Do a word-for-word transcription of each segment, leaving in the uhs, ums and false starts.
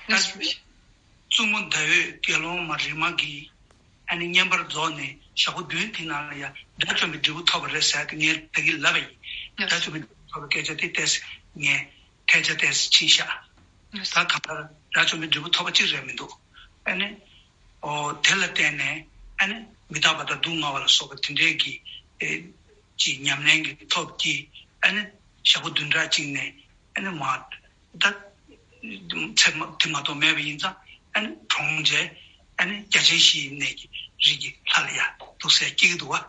ད་བཙུན་མོ་ཟླ་འོད་དགེ་སློང་མ་རི་མ་གིས་ཨ་ནི་བསྙེན་པར་རྫོགས་ནས་ཞག་པོ་བདུན་དེ་ནང་ལ་ཡང་དགྲ་བཅོམ་པའི་འབྲས་བུ་ཐོབ་པ་རེད་ཟེར་ཏེ་ངས་ད་གིན་ལབ་པ་ཡིན། དགྲ་བཅོམ་པའི་འབྲས་བུ་ཐོབ་པའི་སྐད་ཆ་དེ་ཏོག་ཙམ་ངས་སྐད་ཆ་ཏོག་ཙམ་ཕྱིན་ཤག་ད་གང་ལྟར་དགྲ་བཅོམ་པའི་འབྲས་བུ་ཐོབ་པ་གཅིག་རེད་མི་འདུག་ཨ་ནི། ཨོ་དེ་ལ་བརྟེན་ནས་ཨ་ནི་མི་རྟག་པ་དང་སྡུག་བསྔལ་བ་ལ་སོགས་པ་དེ་འདྲའི་གི་ཨེ་ཅིག་ཉམས་ལེན་གྱི་ཐོབ་ཀྱིས་ཨ་ནི་ཞག་པོ་བདུན་ཕྲག་གཅིག་ནས་ཨ་ནི་མ་ད་ཚེ་མ་དེ་མ་གཏོགས་མེད་པ་ཡིན་ཙང་ཨ་ནི་གྲོངས་རྗེས་ཨ་ནི་རྒྱ་ཆེན་བཞིའི་གནས་ཀྱི་རིགས་ཀྱི་ལྷ་ལ་ཡ་འདུག་ཟེར་སྐྱེ་གི་འདུག་བ།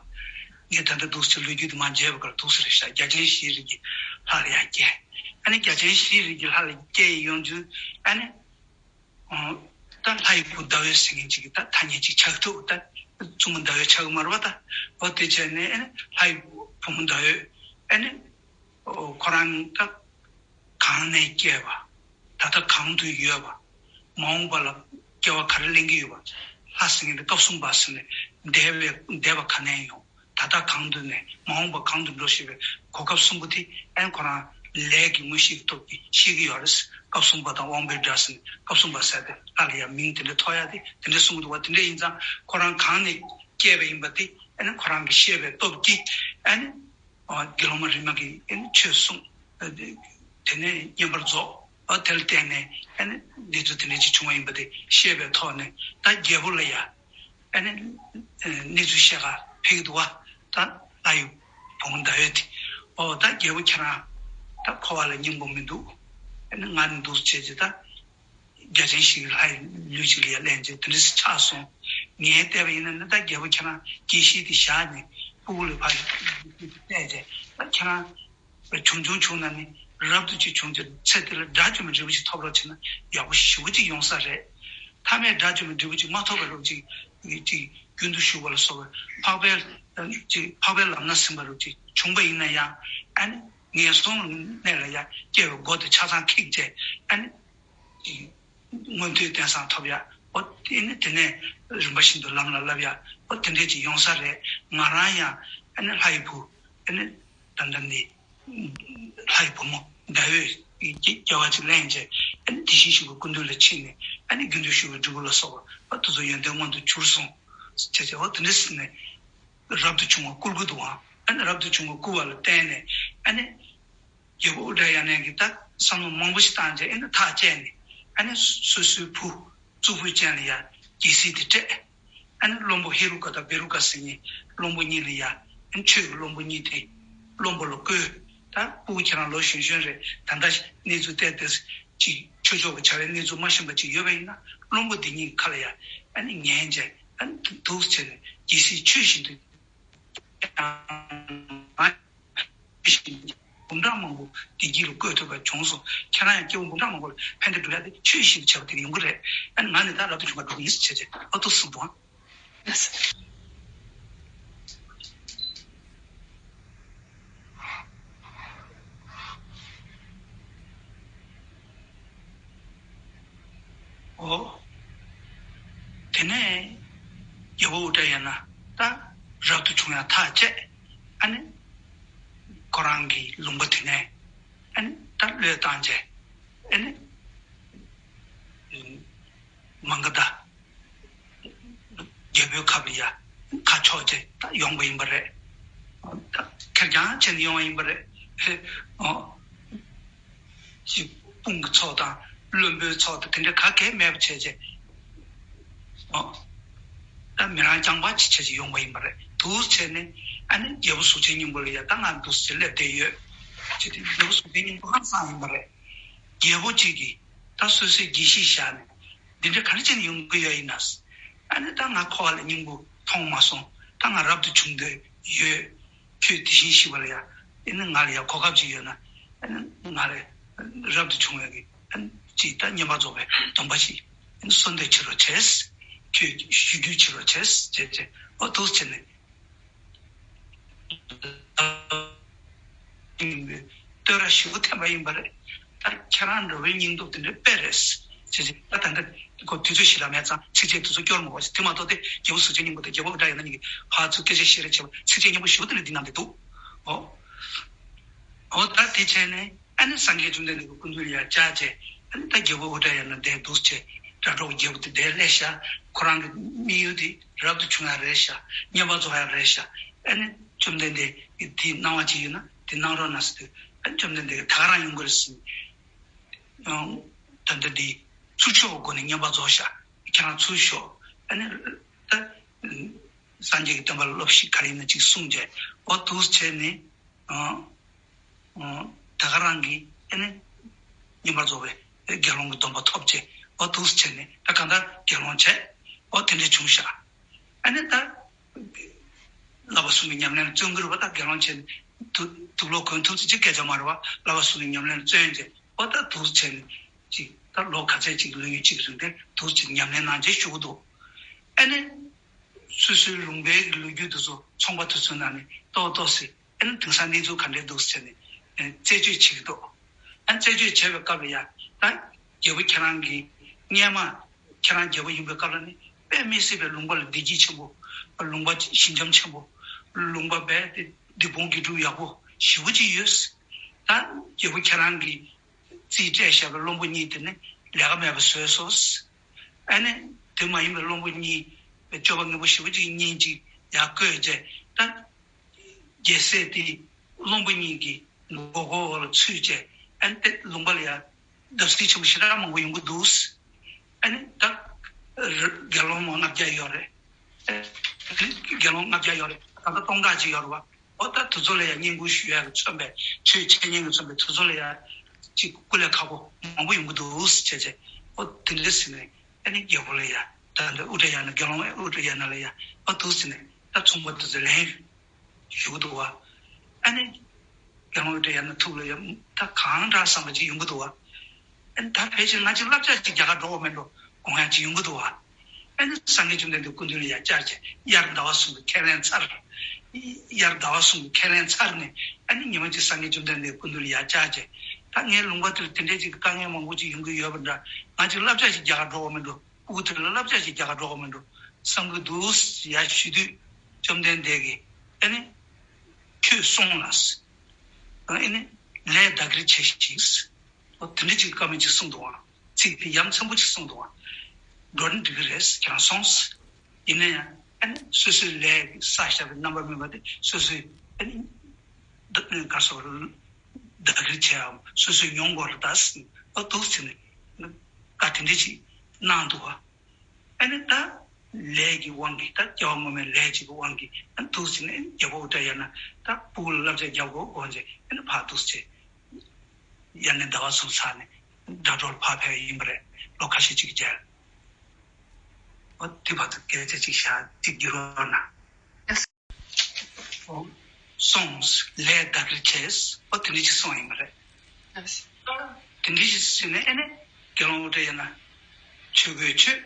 ངས་ད་ལྟ་འདུག་ཟེར་ལོ་རྒྱུས་དེ་མ་མཇལ་བ་གར་འདུག་ཟེར་ཤག་རྒྱ་ཆེན་བཞིའི་རིགས་ཀྱི་ལྷ་ལ་ཡ་སྐྱེ། ཨ་ནི་རྒྱ་ཆེན་བཞིའི་རིགས་ཀྱི་ལྷ་ལ་སྐྱེ་ཡི་ཡོང་དུས་ཨ་ནི། ད་ལྷ་ཡི་བུ་ཟླ་འོད་ཟེར་མཁན་ཅིག་གིས་ད་ཐ་སྙད་ཅིག་ཆགས་ཐུབ། ད་བཙུན་མོ་ཟླ་འོད་ཆགས་ཀྱི་མ་རེད་པ། ད་འོ་དེ་བྱས་ནས་ཨ་ནི་ལྷ་ཡི་བུ་མོ་ཟླ་འོད་ཨ་ནི་ཁོ་རང་ད་གང་ནས་སྐྱེས་པ། ད་ལྟ་གང་དུ་ཡོད་པ། མ་འོངས་པ་ལ་སྐྱེ་བ་ག་རེ་ལེན་གྱི་ཡོད་པ། ལྷ་ཟེར་མཁན་དེ་སྐབས་གསུམ་པ་ཟེར་ནས་འདས་པའི་འདས་པ་ག་ནས་ཡོང་། ད་ལྟ་གང་དུ་གནས། མ་འོངས་པ་གང་དུ་འགྲོ་ཞེས་པའི་གོ་སྐབས་གསུམ་པོ་དེ་ཨན་ཁོ་རང་ལས་ཀྱི་མངོན་ཤེས་ཀྱི་སྟོབས་ཀྱིས་ཤེས་ཀྱི་ཡོད་རེད། སྐབས་གསུམ་པ་དང་དབང་པོའི་སྒྲ་ཟེར་ནས་སྐབས་གསུམ་པ་ཟེར་ཏེ་ལྷ་ལ་ཡང་མིང་དེ་འདྲ་ཐོགས་ཡ་དེ་དེ་འདྲ་གསུང་གི་འདུག་བ། དེ་འདྲ་ཡིན་ཙང་ཁོ་རང་གང་ནས་སྐྱེས་པ་ཡིན་པ་དེ་ཨན་ཁོ་རང་གི་ཤེས་པའི་སྟོབས་ཀྱིས་ཨན་དགེ་སློང་མ་རི་མ་གིས་ཨན་ཆོས་གསུངས། དེ་ནས་བསྙེན་པར་རྫོགས། དེ་ལ་བརྟེན་ནས་ཨན་གནས་ཚུལ་དེ་འདྲ་ཅིག་བྱུང་བ་ཡིན་པ་དེ་ཤེས་པའི་ཐོག་ནས་ད་རྒྱལ་པོ་ལ་ཡ། ཨ་ནི་གནས་ཚུལ་བཤད་ག་ཕེབས་ཀྱི་འདུག་བ། ད་ལྷ་ཡི་བུ་མོ་ཟླ་འོད་དེ། ཨོ་ད་རྒྱལ་པོ་ཁྱེད་རང་ད་འཁོར་བ་ལ་སྙིང་པོ་མི་འདུག་ཨ་ནི་ང་ནི་འདུག་བྱས་ཀྱི་ད་རྒྱ་ཆེན་ཞིག་ལྷ་ཡི་ལུས་ཅིག་ལ་ཡ་ལེན་བྱས་དེ་འདྲ་ཞིག་ཆགས་སོང་། ངས་བལྟས་པ་ཡིན་ན་ནི་ད་རྒྱལ་པོ་ཁྱེད་རང་དགེ་བཤེས་དེ་བཞག་ནས་སྤུ་གུ་ལ་ཕར་བལྟས་བྱས་ད་ཁྱེད་རང་བྱུང་བྱུང་བྱུང་ན་ནི་རབ་ཏུ་ཅིག་བྱུང་ཚེ་ཚེ་དེ་ལ་དགྲ་བཅོམ་པའི་འབྲས་བུ་ཞིག་ཐོབ་རོགས་བྱས་ན་ཡག་པོ་ཞེ་པོ་ཅིག་ཡོང་ས་རེད། ཐ་མའི་དགྲ་བཅོམ་པའི་འབྲས་བུ་ཅིག་མ་ཐོབ་པ་རོགས་ཅིག་ཅིག་རྒྱུན་དུ་ཞུགས་པ་ལ་སོགས་པའི་འཕགས་པའི་ཅིག་འཕགས་པའི་ལམ་སྣ་ཟིན་པ་རོགས་ཅིག་བྱུང་པ་ཡིན་ན་ཡང་ཨ་ནི་ངན་སོང་གནས་ལ་ཡང་སྐྱེ་བའི་སྒོ་དེ་ཆ་ཚང་ཁེགས་བྱས་ཨ་ནི་ཅིག་མངོན་མཐོའི་རྟེན་བཟང་ཐོབ་ཡ། ཨོ་དེ་ནི་དེ་ནས་རིམ་པ་བཞིན་དུ་ལམ་ལ་བསླབ་ཡ། ཨོ་དེ་འདྲས་ཅིག་ཡོང་ས་རེད། ང་རང་ཡང་ཨ་ནི་ལྷ་ཡི་བུ་ཨ་ནི་ད་ལྟ་འདི་ལྷ་ཡི་བུ་མོ་ཟླ་འོད་ཀྱི་སྐྱེ་བ་ཅིག་ལེན་བྱས་ཨ་ནི་དེ་བཞིན་གཤེགས་པའི་སྐུ་མདུན་ལ་ཕྱིན་ནས་ཨ་ནི་རྒྱུན་དུ་ཞུགས་པའི་འབྲས་བུ་ལ་སོགས་པ་ཨ་དེ་ཚོ་ཡོན་ཏན་མངོན་དུ་གྱུར་སོང་། བྱས་བྱས་ཨོ་དེ་འདྲས་ཟེར་ནས་རབ་ཏུ་བྱུང་བ་བསྐུལ་གྱི་འདུག་ཨང་། ཨ་ནི་རབ་ཏུ་བྱུང་བ་བསྐུལ་བ་ལ་བརྟེན་ནས་ཨ་ནི། རྒྱལ་པོ་ཨུ་དྲ་ཡ་ན་གིས་ད་བསམ་བློ་མང་པོ་ཞིག་བཏང་རྗེས་ཨ་ནི་ཐག་བཅད་ནས་ཨ་ནི་སོ་སོའི་བུ་གཙུག་ཕུད་ཅན་ལ་ཡ་རྒྱལ་སྲིད་དེ་སྤྲད། ཨ་ནི་བློན་པོ་ཧེ་རུ་ཀ་དང་བེ་རུ་ཀ་ཟེར་མཁན་བློན་པོ་གཉིས་ལ་ཡ་ཨ་ནི་ཆོས་ཀྱི་བློན་པོ་གཉིས་དེ་བློན་པོ་ལ་བསྐོས། ད་སྤུ་གུ་ཁྱེད་རང་ལོ་གཞོན་གཞོན་རེད། ད་ལྟ་གནས་ཚུལ་བལྟས་ཏེ་ཅིག་ཆོས་ཕྱོགས་ཀྱི་བྱ་བའི་གནས་ཚུལ་མ་ཤེས་པ་ཅིག་ཡོད་པ་ཡིན་ན་བློན་པོ་འདི་གཉིས་ཁ་ལ་ཡ་ཨ་ནི་ཉན་བྱས་ཨ་ནི་འདུག་བྱས་ནས་རྒྱལ་སྲིད་ཆོས་བཞིན་དུ། འབུམ་ཕྲག་མང་པོ་བདེ་སྐྱིད་ལ་བཀོད་ཐུབ་པ་བྱུང་སོང་། ཁྱེད་རང་ཡང་སྐྱེ་བོ་འབུམ་ཕྲག་མང་པོ་ལ་ཕན་བདེ་སྒྲུབ་ཡ་དེ་ཆོས་བཞིན་དུ་བྱས་པ་དེ་ཡོང་གི་རེད། ཨ་ནི་ང་ནི་ད་རབ་ཏུ་བྱུང་བ་སྒྲུབ་ཀྱི་ཡིན་ཟེར་བྱས་རྗེས་ཨ་ཏོ་གསུངས་འདུག་ཨང་། ཨོ། དེ་ནས་རྒྱལ་པོ་ཨུ་དྲ་ཡ་ན་ད་རབ་ཏུ་བྱུང་ཡང་ཐག་བཅད། ཨ་ནི་ཁོ་རང་གི་ལུང་པ་དེ་ནས་ཨ་ནི་ད་བློས་བཏང་བྱས་ཨ་ནི་མ་ག་དྷ། རྒྱལ་པོའི་ཁབ་ལ་ཡ་ཁ་ཕྱོགས་བྱས་ད་ཡོང་བ་ཡིན་པ་རེད། ད་ཁེར་རྐྱང་བྱས་ནས་ཡོང་བ་ཡིན་པ་རེད། ཨོ། ཅིག་དཔུང་གི་ཚོགས་དང་བློན་པོའི་ཚོགས་དང་དེ་འདྲ་ག་གེ་མེད་པ་བྱས་བྱས། ཨོ། ད་མི་རང་རྐྱང་པ་ཅིག་བྱས་བྱས་ཡོང་བ་ཡིན་པ་རེད། འདུག་བྱས་ནས་ཨ་ནི་རྒྱལ་པོ་གཟུགས་ཅན་སྙིང་པོ་ལ་ཡ་ད་ང་འདུག་སེ་སླེབས་བསྡད་ཡོད། ཅེས་ཏེ་རྒྱལ་པོ་གཟུགས་ཅན་སྙིང་པོ་ཧང་སང་ཡིན་པ་རེད། རྒྱལ་པོ་གཅིག་གིས་ད་སོ་སོའི་དགེ་བཤེས་བཞག་ནས་འདི་འདྲ་ག་རེ་བྱས་ནས་ཡོང་གི་ཡོད་ཡིན་ན། ཨ་ནི་ད་ང་འཁོར་བ་ལ་སྙིང་པོ་མཐོང་མ་སོང་། ད་ང་རབ་ཏུ་བྱུང་འདོད་ཡོད། ཁྱོད་དེ་བཞིན་གཤེགས་པ་ལ་ཡ། ཨ་ནི་ང་ལ་ཡ་གོ་སྐབས་ཅིག་ཡོད་ན། ཨ་ནི་ང་ལ་རབ་ཏུ་བྱུང་བའི་གི་ཨ་ནི་ཅིག་ད་བསྙེན་པར་རྫོགས་པའི་སྡོམ་པ་ཞིག་ཨ་ནི་གསོལ་འདེབས་བྱེད་རོགས་བྱས། ཁྱོད་ཞུ་རྒྱུ་བྱེད་རོགས་བྱས་བྱས་བྱས་ཨོ་ཐུགས་བྱས་ནས། བསྟོད་ར་ཞེ་པོ་འཐེན་པ་ཡིན་པ་རེད། ད་ཁྱེད་རང་འདྲ་བོའི་སྙིང་སྟོབས་དེ་འདྲ་དཔེ་རེད། ཅེས་ཅེས་ད་ད་ལྟ་ཁོ་དུས་ཚོད་ཞིག་ལ་མེད་ཙང་ཚིགས་བཅད་དེ་ཚོ་སྐྱོར་མ་དགོས་ཟེར། དེ་མ་གཏོགས་དེ་རྒྱལ་པོ་གཟུགས་ཅན་སྙིང་པོ་དང་རྒྱལ་པོ་ཨུ་དྲ་ཡ་ན་གཉིས་ཀྱིས་ཕར་ཚུར་སྐད་ཆ་བཤད་རེས་བྱས་པ་ཚིགས་བཅད་སྙན་པོ་ཞེ་པོ་དེ་འདྲ་འདི་ནང་དེ་འདུག་ཨོ། ཨོ་ད་དེ་བྱས་ནས་ཨ་ནི་སངས་རྒྱས་བཅོམ་ལྡན་འདས་ཀྱི་སྐུ་མདུན་ལ་ཡར་བཅར་བྱས་ ད་རྒྱལ་པོ་ཨུ་ཏྲ་ཡ་ན་དེ་འདུག་བྱས། དྲ་གྲོགས་རྒྱལ་པོ་དེ་དེ་སླེབས་ཤག་ཁོ་རང་གི་དམིགས་ཡུལ་དེ་རབ་ཏུ་བྱུང་ཡ་རེད་ཤག་བསྙེན་པར་རྫོགས་ཡ་རེད་ཤག་ཨ་ནི་བཅོམ་ལྡན་འདས་ཀྱིས་དེ་གནང་བ་ཅིག་ཡོད་ན་དེ་གནང་རོགས་གནང་ཟེར་དུས། ཨ་ནི་བཅོམ་ལྡན་འདས་ཀྱིས་ད་ག་རང་ཡོང་གི་རེད་ཟེར། ཡང་ད་ལྟ་འདི་ཚུར་ཤོག་སྒོ་ནས་བསྙེན་པར་རྫོགས་ཤག་ཁྱེད་རང་ཚུར་ཤོག་ཨ་ནི་ད་སངས་རྒྱས་ཀྱི་བསྟན་པ་ལ་སློབ་གཞི་ག་རེ་ཡིན་ན་ཅིག་གསུངས་བྱས། འོ་འདུག་བྱས་ནས། ཨ། ཨ། ད་ག་རང་གིས་ཨ་ནི་བསྙེན་པར་རྫོགས་པའི་དགེ་སློང་གི་སྡོམ་པ་ཐོབ་བྱས། འོ་འདུག་བྱས་ནས་ད་གང་ལྟར་དགེ་སློང་བྱས། འོ་དེ་འདྲ་བྱུང་ཤག་ཨ་ནི་ད་བསླབ་པ་གསུམ་གྱི་ཉམས་ལེན་ལ་བརྩོན་གྱི་རེད་པ། ད་དགེ་སློང་བྱས་ནས་དུག་དུག་ལོག་གོན་ཐུབ་ཚེ་ཅིག་སྐད་ཆ་མ་རེད་པ། བསླབ་པ་གསུམ་གྱི་ཉམས་ལེན་ལ་བརྩོན་བྱས། འོ་ད་འདུག་བྱས་ནས་ཅིག་ད་ལོ་ག་ཚད་ཅིག་ལོ་ཡུན་གཅིག་རིང་དེ་འདུག་བྱས་ཉམས་ལེན་གནང་བྱས་བཞུགས་འདུག་ཨ་ནི་སོ་སོའི་ལུང་པའི་ལོ་རྒྱུས་དེ་ཚོ་ཚོང་པ་དེ་ཚོའི་ནང་ནས་ཏོག་ཏོག་ཟེར། ཨ་ནི་དེང་སང་གནས་ཚུལ་ག་འདྲས་འདུག་ཟེར་ནས་རྩད་གཅོད་བྱེད་ཀྱི་འདུག་ཨ་ནི་རྩད་གཅོད་བྱས་པའི་སྐབས་ལ་ཡ། ད་རྒྱལ་པོ་ཁྱེད་རང་གིས་སྔས་མ་ཁྱེད་རང་རྒྱལ་པོ་ཡིན་པའི་སྐབས་ལ་ནི་དཔེ་མི་སྲིད་པའི་ལུང་པ་ལ་བདེ་སྐྱིད་ཆེན་པོ། ལུང་པ་ཞི་འཇམ་ཆེན་པོ། ལུང་པ་རྦད་དེ་སྡིག་སྤོང་དགེ་སྒྲུབ་ཡག་པོ་ཞེ་པོ་ཅིག་ཡོད། ད་རྒྱལ་པོ་ཁྱེད་རང་གིས་རྩིས་སྤྲད་བཞག་པའི་བློན་པོ་གཉིས་དེ་ནི་ལས་ཀ་མེད་པ་བཟོས་སོང་། ཨ་ནི་དེ་མ་ཡིན་པའི་བློན་པོ་གཉིས་སྤྱོད་པ་ངན་པོ་ཞེ་པོ་ཅིག་གཉེན་ཅིག་ཡར་བསྐོས་བྱས། ད་རྒྱལ་སྲས་དེ་བློན་པོ་གཉིས་ཀྱི་མགོ་སྐོར་འོག་ལ་ཚུད་བྱས། ཨ་ནི་དེ་ལུང་པ་ལ་ཡ་བརྡབ་གསིག་ཆེན་པོ་ཞེ་དྲག་མང་པོ་ཡོང་གི་འདུག་ཨ་ནི་ད་དགེ་སློང་མ་ལྔ་བརྒྱ་ཡོད་རེད། དགེ་སློང་ལྔ་བརྒྱ་ཡོད་རེད། ད་ལྟ་སྟོང་ཕྲག་ཅིག་ཡོད་རེད་པ། འོ་ད་དེ་ཚོ་ལ་ཡང་བསྙེན་བཀུར་ཞུ་ཡག་གི་མཚོན་པའི་ཆོས་འཆད་ཉན་གྱི་མཚོན་པའི་དེ་ཚོ་ལ་ཡང་ཅིག་སྐུ་ལས་ཁག་པོ་མང་པོ་ཡོང་གི་འདུག་ཟེར་བྱས། འོ་དེ་འདྲ་ཟེར་ནས་ཨ་ནི་རྒྱལ་པོ་ལ་ཡང་ད་འདི་ཨུ་ཏྲ་ཡ་ན་དགེ་སློང་ཨུ་ཏྲ་ཡ་ན་ལ་ཡང་འོ་འདུག་ཟེར་ནས་ད་ཚོང་པ་དེ་ཚོ་ལན་ཞུ་གི་འདུག་པ། ཨ་ནི་རྒྱལ་དབང་ཨུ་ཏྲ་ཡ་ན་ཐུགས་ལ་ཡང་ད་གང་འདྲ་བསམ་པ་ཅིག་ཡོང་གི་འདུག་པ། ཨ་ནི་ད་ཕལ་ཆེར་ང་ཅིག་བསླབ་བྱ་ཅིག་རྒྱག་ག་འགྲོ་བ་མིན་འགྲོ་དགོངས་ཡག་ཅིག་ཡོང་གི་འདུག་པ། ཨ་ནི་སངས་རྒྱས་བཅོམ་ལྡན་འདས་སྐུ་མདུན་ལ་ཡར་བཅར་བྱས། དབྱར་ཟླ་བ་གསུམ་གྱི་ཁས་ལེན་ཚར། དབྱར་ཟླ་བ་གསུམ་གྱི་ཁས་ལེན་ཚར་ནས། ཨ་ནི་ཉི་མ་གཅིག་སངས་རྒྱས་བཅོམ་ལྡན་འདས་སྐུ་མདུན་ལ་ཡར་བཅར་བྱས། ད་ངའི་ལུང་པ་དེར་དེ་འདྲའི་ཅིག་དཀའ་ངལ་མང་པོ་ཅིག་ཡོང་གི་ཡོད་པ་འདྲ། ང་ཅིག་བསླབ་བྱ་ཞིག་རྒྱག་ག་འགྲོ་བ་མིན་འགྲོ། ཕྲུ་གུ་དེ་ལ་བསླབ་བྱ་ཞིག་རྒྱག་ག་འགྲོ་བ་མིན་འགྲོ་བསམ་གྱི་འདུག་ཡར་ཞུ་དུས། བཅོམ་ལྡན་འདས་ཀྱིས་ཨ་ནི་ཁྱོད་སོང་ལ། ཨ་ནི་ལས་བདག་གིར་བྱས་ཤིག་འོ་དེ་འདྲ་ཅིག་བཀའ་མོལ་ཅིག་གསུངས་འདུག་པ། ཚིག་དེ་ཡ་མཚན་པོ་ཅིག་གསུངས་འདུག་པ། འགྲོ་ནི་འགྲིག་གི་རེད། ཁྱེད་རང་སོང་། ཡིན་ན་ཡང་ཨ་ནི་སོ་སོའི་ལས་ཀྱི་བསགས་བཞག་པའི་རྣམ་པར་སྨིན་པ་དེ་སོ་སོའི་ཨ་ནི་ད་ག་སོ་བདག་གིར་བྱས་པའམ་སོ་སོས་མྱོང་དགོས་རེད་ད་ཟེར། འོ་འདུག་ཟེར་ནས་བཀའ་དེ་འདྲ་ཅིག་གནང་འདུག་པ། ཨ་ནི་ད་ལས་ཀྱི་དབང་གིས། ད་སྐྱེ་བ་སྔོན་མའི་ལས་ཅིག་གི་དབང་གིས་ཨ་ནི་འདུག་ཟེར་ནས། རྒྱལ་པོ་ཨུ་ཏྲ་ཡ་ན་ད་ཕྲུ་གུ་ལ་བསླབ་བྱ་རྒྱག་དགོས་དགོངས་བྱས། ཨ་ནི་ཕར་འདུག་ཟེར། དབྱར་གནས་ཟླ་བ་གསུམ་ཚར་ནས་དྲ་གྲོགས་ལ་ཕར་ཕེབས་ཡིན་པ་རེད། ལོ་ཁ་ཤས་ཅིག་རྗེས། འོ་དེ་བར་དུ་སྐད་ཆ་ཅིག་བཤད་ཅིག་བསྒྱུར་རོགས་གནང་། སོང་ལས་བདག་གིར་བྱས། འོ་དེ་འདྲ་ཅིག་གསུངས་ཡིན་པ་རེད། དེ་འདྲ་ཞིག་ཟེར་ནས་ཨ་ནི་དགེ་སློང་ཨུ་ཏྲ་ཡ་ན་ཆོས་གོས་ཆོད།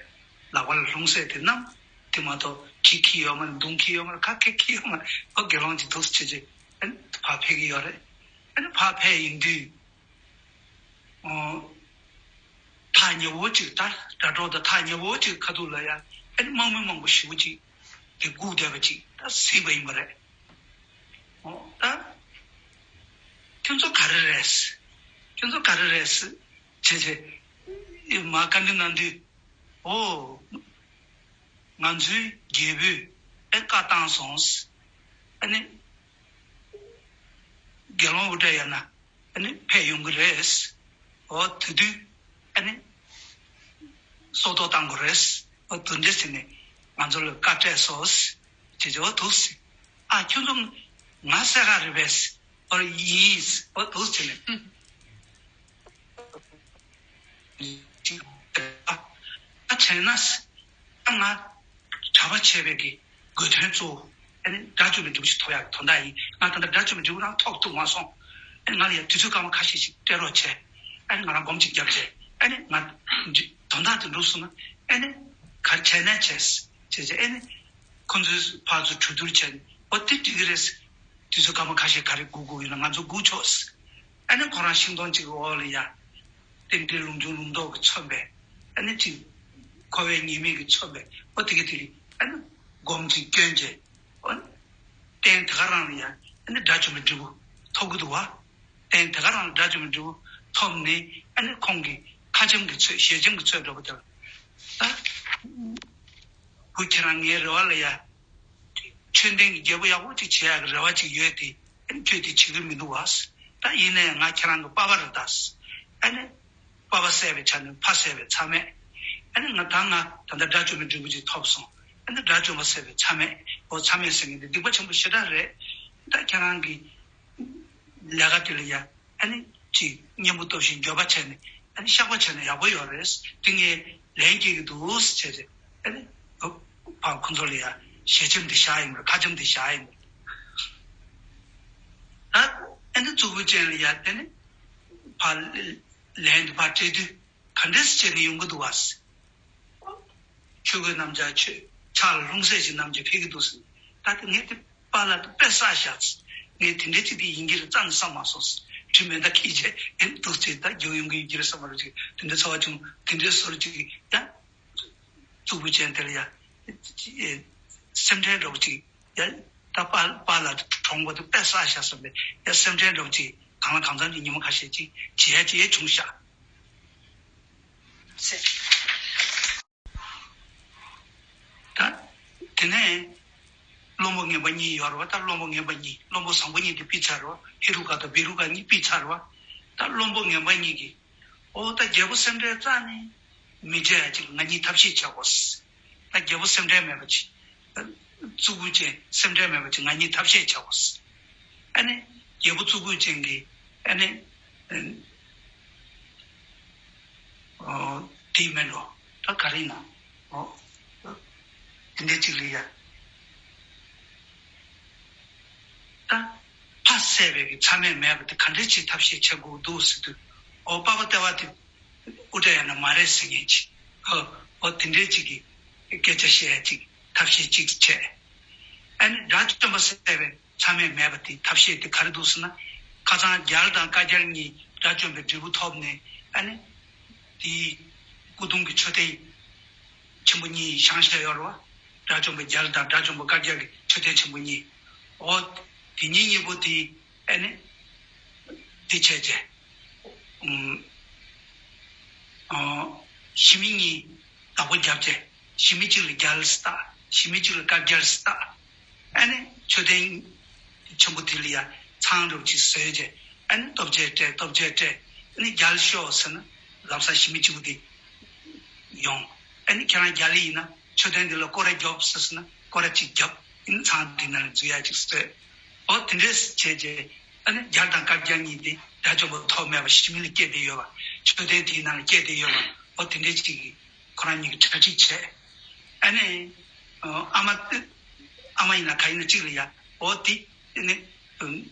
ལག་པ་ལ་ལྷུང་བཟེད་དེ་བསྣམས། དེ་མ་གཏོགས་གྲི་འཁྱེར་ཡོད་མ་རེད། མདུང་འཁྱེར་ཡོད་མ་རེད། ག་གེ་འཁྱེར་ཡོད་མ་རེད། ཨོ་དགེ་སློང་གཅིག་འདུག་སེ་བྱས་བྱས་ཨ་ནི་ཕར་ཕེབས་ཀྱི་ཡོད་རེད། ཨ་ནི་ཕར་ཕེབས་ཡིན་དུས། ཨོ། ཐག་ཉེ་བོ་གཅིག་ད་དྲ་གྲོགས་དང་ཐག་ཉེ་བོ་གཅིག་ཁ་ཐུག་ལ་ཡ་ཨ་ནི་དམག་མི་མང་པོ་ཞེ་པོ་ཅིག་དེ་སྒུག་བསྡད་པ་ཅིག་ད་གཟིགས་པ་ཡིན་པ་རེད། ཨོ་ད། ཁྱོད་ཚོ་ག་རེ་རེད། ཁྱོད་ཚོ་ག་རེ་རེད་བྱས་བྱས་མར་བཀའ་འདྲི་གནང་དུས། ཨོ། ང་ཚོའི་རྒྱལ་པོས་ཨེ་བཀའ་བཏང་སོང་། ཨ་ནི་དགེ་སློང་ཨུ་ཏྲ་ཡ་ན་ཨ་ནི་ཕེབས་ཡོང་གི་རེད། ཨོ་དེ་དུས་ཨ་ནི་སྲོག་ཐོག་བཏང་དགོས་རེད། ཨོ་དེ་འདྲ་ཟེར་ནས་ང་ཚོ་ལ་བཀའ་སྤྲད་སོང་། ཅེས་བྱས། འོ་འདུག་སེ། ཨ་ཁྱོད་ཚོ་ང་བསད་ག་རེད་པས། ཨོ་ཡིན། འོ་འདུག་ཟེར་ནས། ཨ་བྱས་ན་ཨ་ང་གྲྭ་པ་བྱས་པའི་གི་དགོས་དོན་གཙོ་བོ་ཨ་ནི་དགྲ་བཅོམ་པའི་འབྲས་བུ་ཞིག་ཐོབ་ཡག་གི་དོན་དག་ཡིན། ང་ད་ལྟ་དགྲ་བཅོམ་པའི་འབྲས་བུ་རང་ཐོབ་ཐུབ་མ་སོང་། ཨ་ནི་ང་ལ་ཡང་དུས་ཚོད་སྐར་མ་ཁ་ཤས་ཤིག་སྤྲད་རོགས་བྱས། ཨ་ནི་ང་རང་སྒོམ་ཅིག་བརྒྱབ་བྱས། ཨ་ནི་ང་དོན་དག་དེ་འགྲུབ་སོང་ན་ཨ་ནི་ག་རེ་བྱས་ན་བྱས་བྱས་བྱས། ཨ་ནི་ཁོ་ཚོའི་ཕར་ཚུར་གྲོས་བསྡུར་བྱས་ནས་འོ་དེ་འགྲིག་གི་རེད། དུས་ཚོད་སྐར་མ་ཁ་ཤས་ག་རེ་སྒུག་དགོས་ཡོད་ན་ང་ཚོ་སྒུག་ཆོག། ཨ་ནི་ཁོ་རང་ཤིང་སྡོང་གཅིག་གི་འོག་ལ་ཡ། རྟེན་འབྲེལ་ལུང་སྦྱོང་ལུང་རྟོགས་ཀྱིས་མཚོན་པའི་ཨ་ནི་ཅིག་འཁོར་བའི་ཉེས་དམིགས་ཀྱིས་མཚོན་པའི་འོ་དེ་གི་དེ་གི་ཨ་ནི་སྒོམ་ཅིག་སྐྱོན་བྱས། འོ་རྟེན་དེ་ག་རང་ལ་ཡ་ཨ་ནི་དགྲ་བཅོམ་པའི་འབྲས་བུ་ཐོབ་ཀྱི་འདུག་བ། རྟེན་དེ་ག་རང་ལ་དགྲ་བཅོམ་པའི་འབྲས་བུ་ཐོབ་ནས་ཨ་ནི་ཁོང་གི་ ཁ་འཆམ་གྱི་ཚོད་ཞལ་འཆམ་གྱི་ཚོད་འགྲོ་བ་དེ་ལ། ད་བུ་ཁྱེད་རང་ངའི་རེ་བ་ལ་ཡ། ཆོས་ལྡན་གྱི་རྒྱལ་པོ་ཡག་པོ་ཅིག་བྱེད་ཡག་གི་རེ་བ་ཅིག་ཡོད་དེ། ཨ་ནི་ཁྱོད་དེ་བྱེད་ཀྱི་མི་འདུག་བ། ད་ཡིན་ན་ཡང་ང་ཁྱེད་རང་གི་པ་ཕ་རེད་ད། ཨ་ནི་པ་ཕ་བསད་པའི་ཆ་ནས་ཕ་བསད་པའི་ཚ་མེད། ཨ་ནི་ང་ད་ང་ད་ལྟ་དགྲ་བཅོམ་པའི་འབྲས་བུ་ཅིག་ཐོབ་སོང་། ཨ་ནི་དགྲ་བཅོམ་པ་བསད་པའི་ཚ་མེད། འོ་ཚ་མེད་ཟེར་མཁན་དེ་སྡིག་པ་ཆེན་པོ་ཞེ་དྲག་རེད། ད་ཁྱེད་རང་གི་ལས་ཀ་དེ་ལ་ཡ། ཨ་ནི་ཅིག་གཉེན་པོ་སྟོབས་ཤིག་འགྱོད་པ་བྱས་ནས། ཨ་ནི་བཤགས་པ་བྱས་ན་ཡག་པོ་ཡོད་རེད། དེ་ངས་ལན་སྐྱེལ་གྱི་འདུག་ཟེར་བྱས་ཏེ། ཨ་ནི་ཕར་ཁོང་ཚོ་ལ་ཡ་ཞལ་ཆེམས་དེ་བཞག་ཡིན་པ་རེད། ཁ་ཆེམས་དེ་བཞག་ཡིན་པ་རེད། ད་ཨ་ནི་གཙུག་ཕུད་ཅན་ལ་ཡ་དེ་ནི་ཕར་ལན་དེ་ཕར་སྤྲད་དུས་ག་འདྲས་བྱས་ནས་ཡོང་གི་འདུག་བ། ཆོས་གོས་སྣམ་སྦྱར་ཆོས་ཕྱག་ལ་ལྷུང་བཟེད་ཅིག་བསྣམས་ཀྱི་ཕེབས་ཀྱི་འདུག་ཟེར། ད་དེ་ངས་དེ་པཱ་ལགས་དེ་དཔེ་བསགས་བཞག་ཟེར། ངས་དེ་འདྲའི་ཅིག་དེ་ཡིན་གྱི་རེད་རྩ་ནས་བསམ་མ་སོང་ཟེར། དྲི་མེད་ད་ཁྱི་བྱས་ཨེ་འདུག་ཅེས་ད་རྒྱུག་ཡོང་གི་ཡིན་གྱི་རེད་བསམ་པ་རེད་ཅིག་དེ་འདྲའི་ཚོར་བ་བྱུང་། དེ་འདྲའི་བཟོ་འདྲ་ཅིག་ཡ། གཙུག་ཕུད་ཅན་དེ་ལ་ཡ། སེམས་ཁྲལ་འདྲ་བོ་ཅིག་ཡ། ད་པཱ་པཱ་ལགས་དེ་གྲོངས་པ་དེ་དཔེ་བསགས་བཞག་བསམ་པའི་ཡ་སེམས་ཁྲལ་འདྲ་བོ་ཅིག་གང་ལ་གང་འཚམ་གྱི་ཉིན་མོ་ཁ་ཤས་ཅིག་བྱེད་ཡ་ཅིག་ཡ་བྱུང་བཞག་ཟེར། ད་དེ་ནས་བློན་པོ་ངན་པ་གཉིས་ཡོད་རེད་བ། ད་བློན་པོ་ངན་པ་གཉིས། བློན་པོ་བཟང་པོ་གཉིས་དེ་ཕུད་ཚར་རེད་བ། ཧེ་རུ་ཀ་དང་བི་རུ་ཀ་གཉིས་ཕུད་ཚར་རེད་བ། ད་བློན་པོ་ངན་པ་གཉིས་ཀྱིས་ཨོ་ད་རྒྱལ་པོ་སེམས་ཁྲལ་རྩ་ནས་མི་བྱེད་ཡ་ཅིག་ང་གཉིས་ཐབས་ཤེས་བྱ་དགོས། ད་རྒྱལ་པོ་སེམས་ཁྲལ་མེད་པ་ཅིག་གཙུག་ཕུད་ཅན་སེམས་ཁྲལ་མེད་པ་ཅིག་ང་གཉིས་ཐབས་ཤེས་བྱ་དགོས། ཨ་ནི་རྒྱལ་པོ་གཙུག་ཕུད་ཅན་གྱིས་ཨ་ནི། ཨོ། དེ་མིན་འགྲོ། ད་ག་རེ་ཡིན་ན། ཨོ། དེ་འདྲའི་ཅིག་ལ་ཡ། ད་ཕ་བསད་པའི་གི་ཚ་མེད་མེད་པ་དེ་ག་འདྲའི་ཅིག་ཐབས་ཤེས་བྱེད་དགོས་འདུག་ཟེར་དུས། ཨོ་པ་ཕ་ལྟེ་བ་དེ་དབུ་སྐྲ་ཡང་ན་མ་རེད་ཟེར་མཁན་ཅིག་ཨོ། ཨོ་དེ་འདྲའི་ཅིག་གི་སྐད་ཆ་བཤད་ཡ་ཅིག་ཐབས་ཤེས་ཅིག་བྱས། ཨ་ནི་དགྲ་བཅོམ་པ་བསད་པའི་ཚ་མེད་མེད་པ་དེ་ཐབས་ཤེས་དེ་ག་རེ་འདུག་ཟེར་ན། ཁ་སང་རྒྱལ་དང་བཀའ་རྒྱལ་གཉིས་དགྲ་བཅོམ་པའི་འབྲས་བུ་ཐོབ་ནས། ཨ་ནི་དེའི་སྐུ་གདུང་གི་མཆོད་རྟེན་ཆེན་པོ་གཉིས་བཞེངས་བཞག་ཡོད་རེད་བ། དགྲ་བཅོམ་པ་རྒྱལ་དང་དགྲ་བཅོམ་པ་བཀའ་རྒྱལ་གྱི་མཆོད་རྟེན་ཆེན་པོ་གཉིས། འོ། དེ་གཉིས་གཉིས་པོ་དེ་ཨ་ནི་དེ་བྱས་རྗེས། ཨུམ། ཨོ། ཞི་མི་གཉིས་བདག་པོ་བརྒྱབ་རྗེས། ཞི་མི་གཅིག་ལ་རྒྱལ་ཟེར་བཏགས། ཞི་མི་གཅིག་ལ་བཀའ་རྒྱལ་ཟེར་བཏགས། ཨ་ནི་མཆོད་རྟེན་ཆེན་པོ་དེ་ལ་ཡ་ཚང་འདྲ་བོ་ཅིག་བཟོས་རྗེས། ཨ་ནི་སྟོབས་རྒྱས་སྤྲད། སྟོབས་རྒྱས་སྤྲད། ཨ་ནི་རྒྱལ་ཤོག་ཟེར་ན་ལམ་སང་ཞི་མི་གཅིག་པུ་དེ་ཡོང་། ཨ་ནི་ཁྱེད་རང་རྒྱལ་ཡིན་ན་མཆོད་རྟེན་འདི་ལ་སྐོར་ར་རྒྱོབ་ཟེར་ན་སྐོར་ར་གཅིག་རྒྱབ། ཨ་ནི་ཚང་འདི་ནང་ལ་འཛུལ་ཡ་ཅིག་བཟོས། ཨོ་དེ་འདྲས་བྱས་རྗེས། ཨ་ནི་རྒྱལ་དང་བཀའ་རྒྱལ་གཉིས་དེ་དགྲ་བཅོམ་པ་ཐོབ་མེད་པ་ཞི་མི་ལ་སྐྱེས་བསྡད་ཡོད་པ། མཆོད་རྟེན་དེའི་ནང་ལ་སྐྱེས་བསྡད་ཡོད་པ། ཨོ་དེ་འདྲས་ཅིག་གིས་ཁོ་རང་གཉིས་ཀྱིས་གྲ་སྒྲིག་བྱས། ཨ་ནི། ཨ་མ། ཨ་མ་ཡིན་ན་ག་ཡིན་ན་གཅིག་ལ་ཡ། ཨོ་དེ་ནི།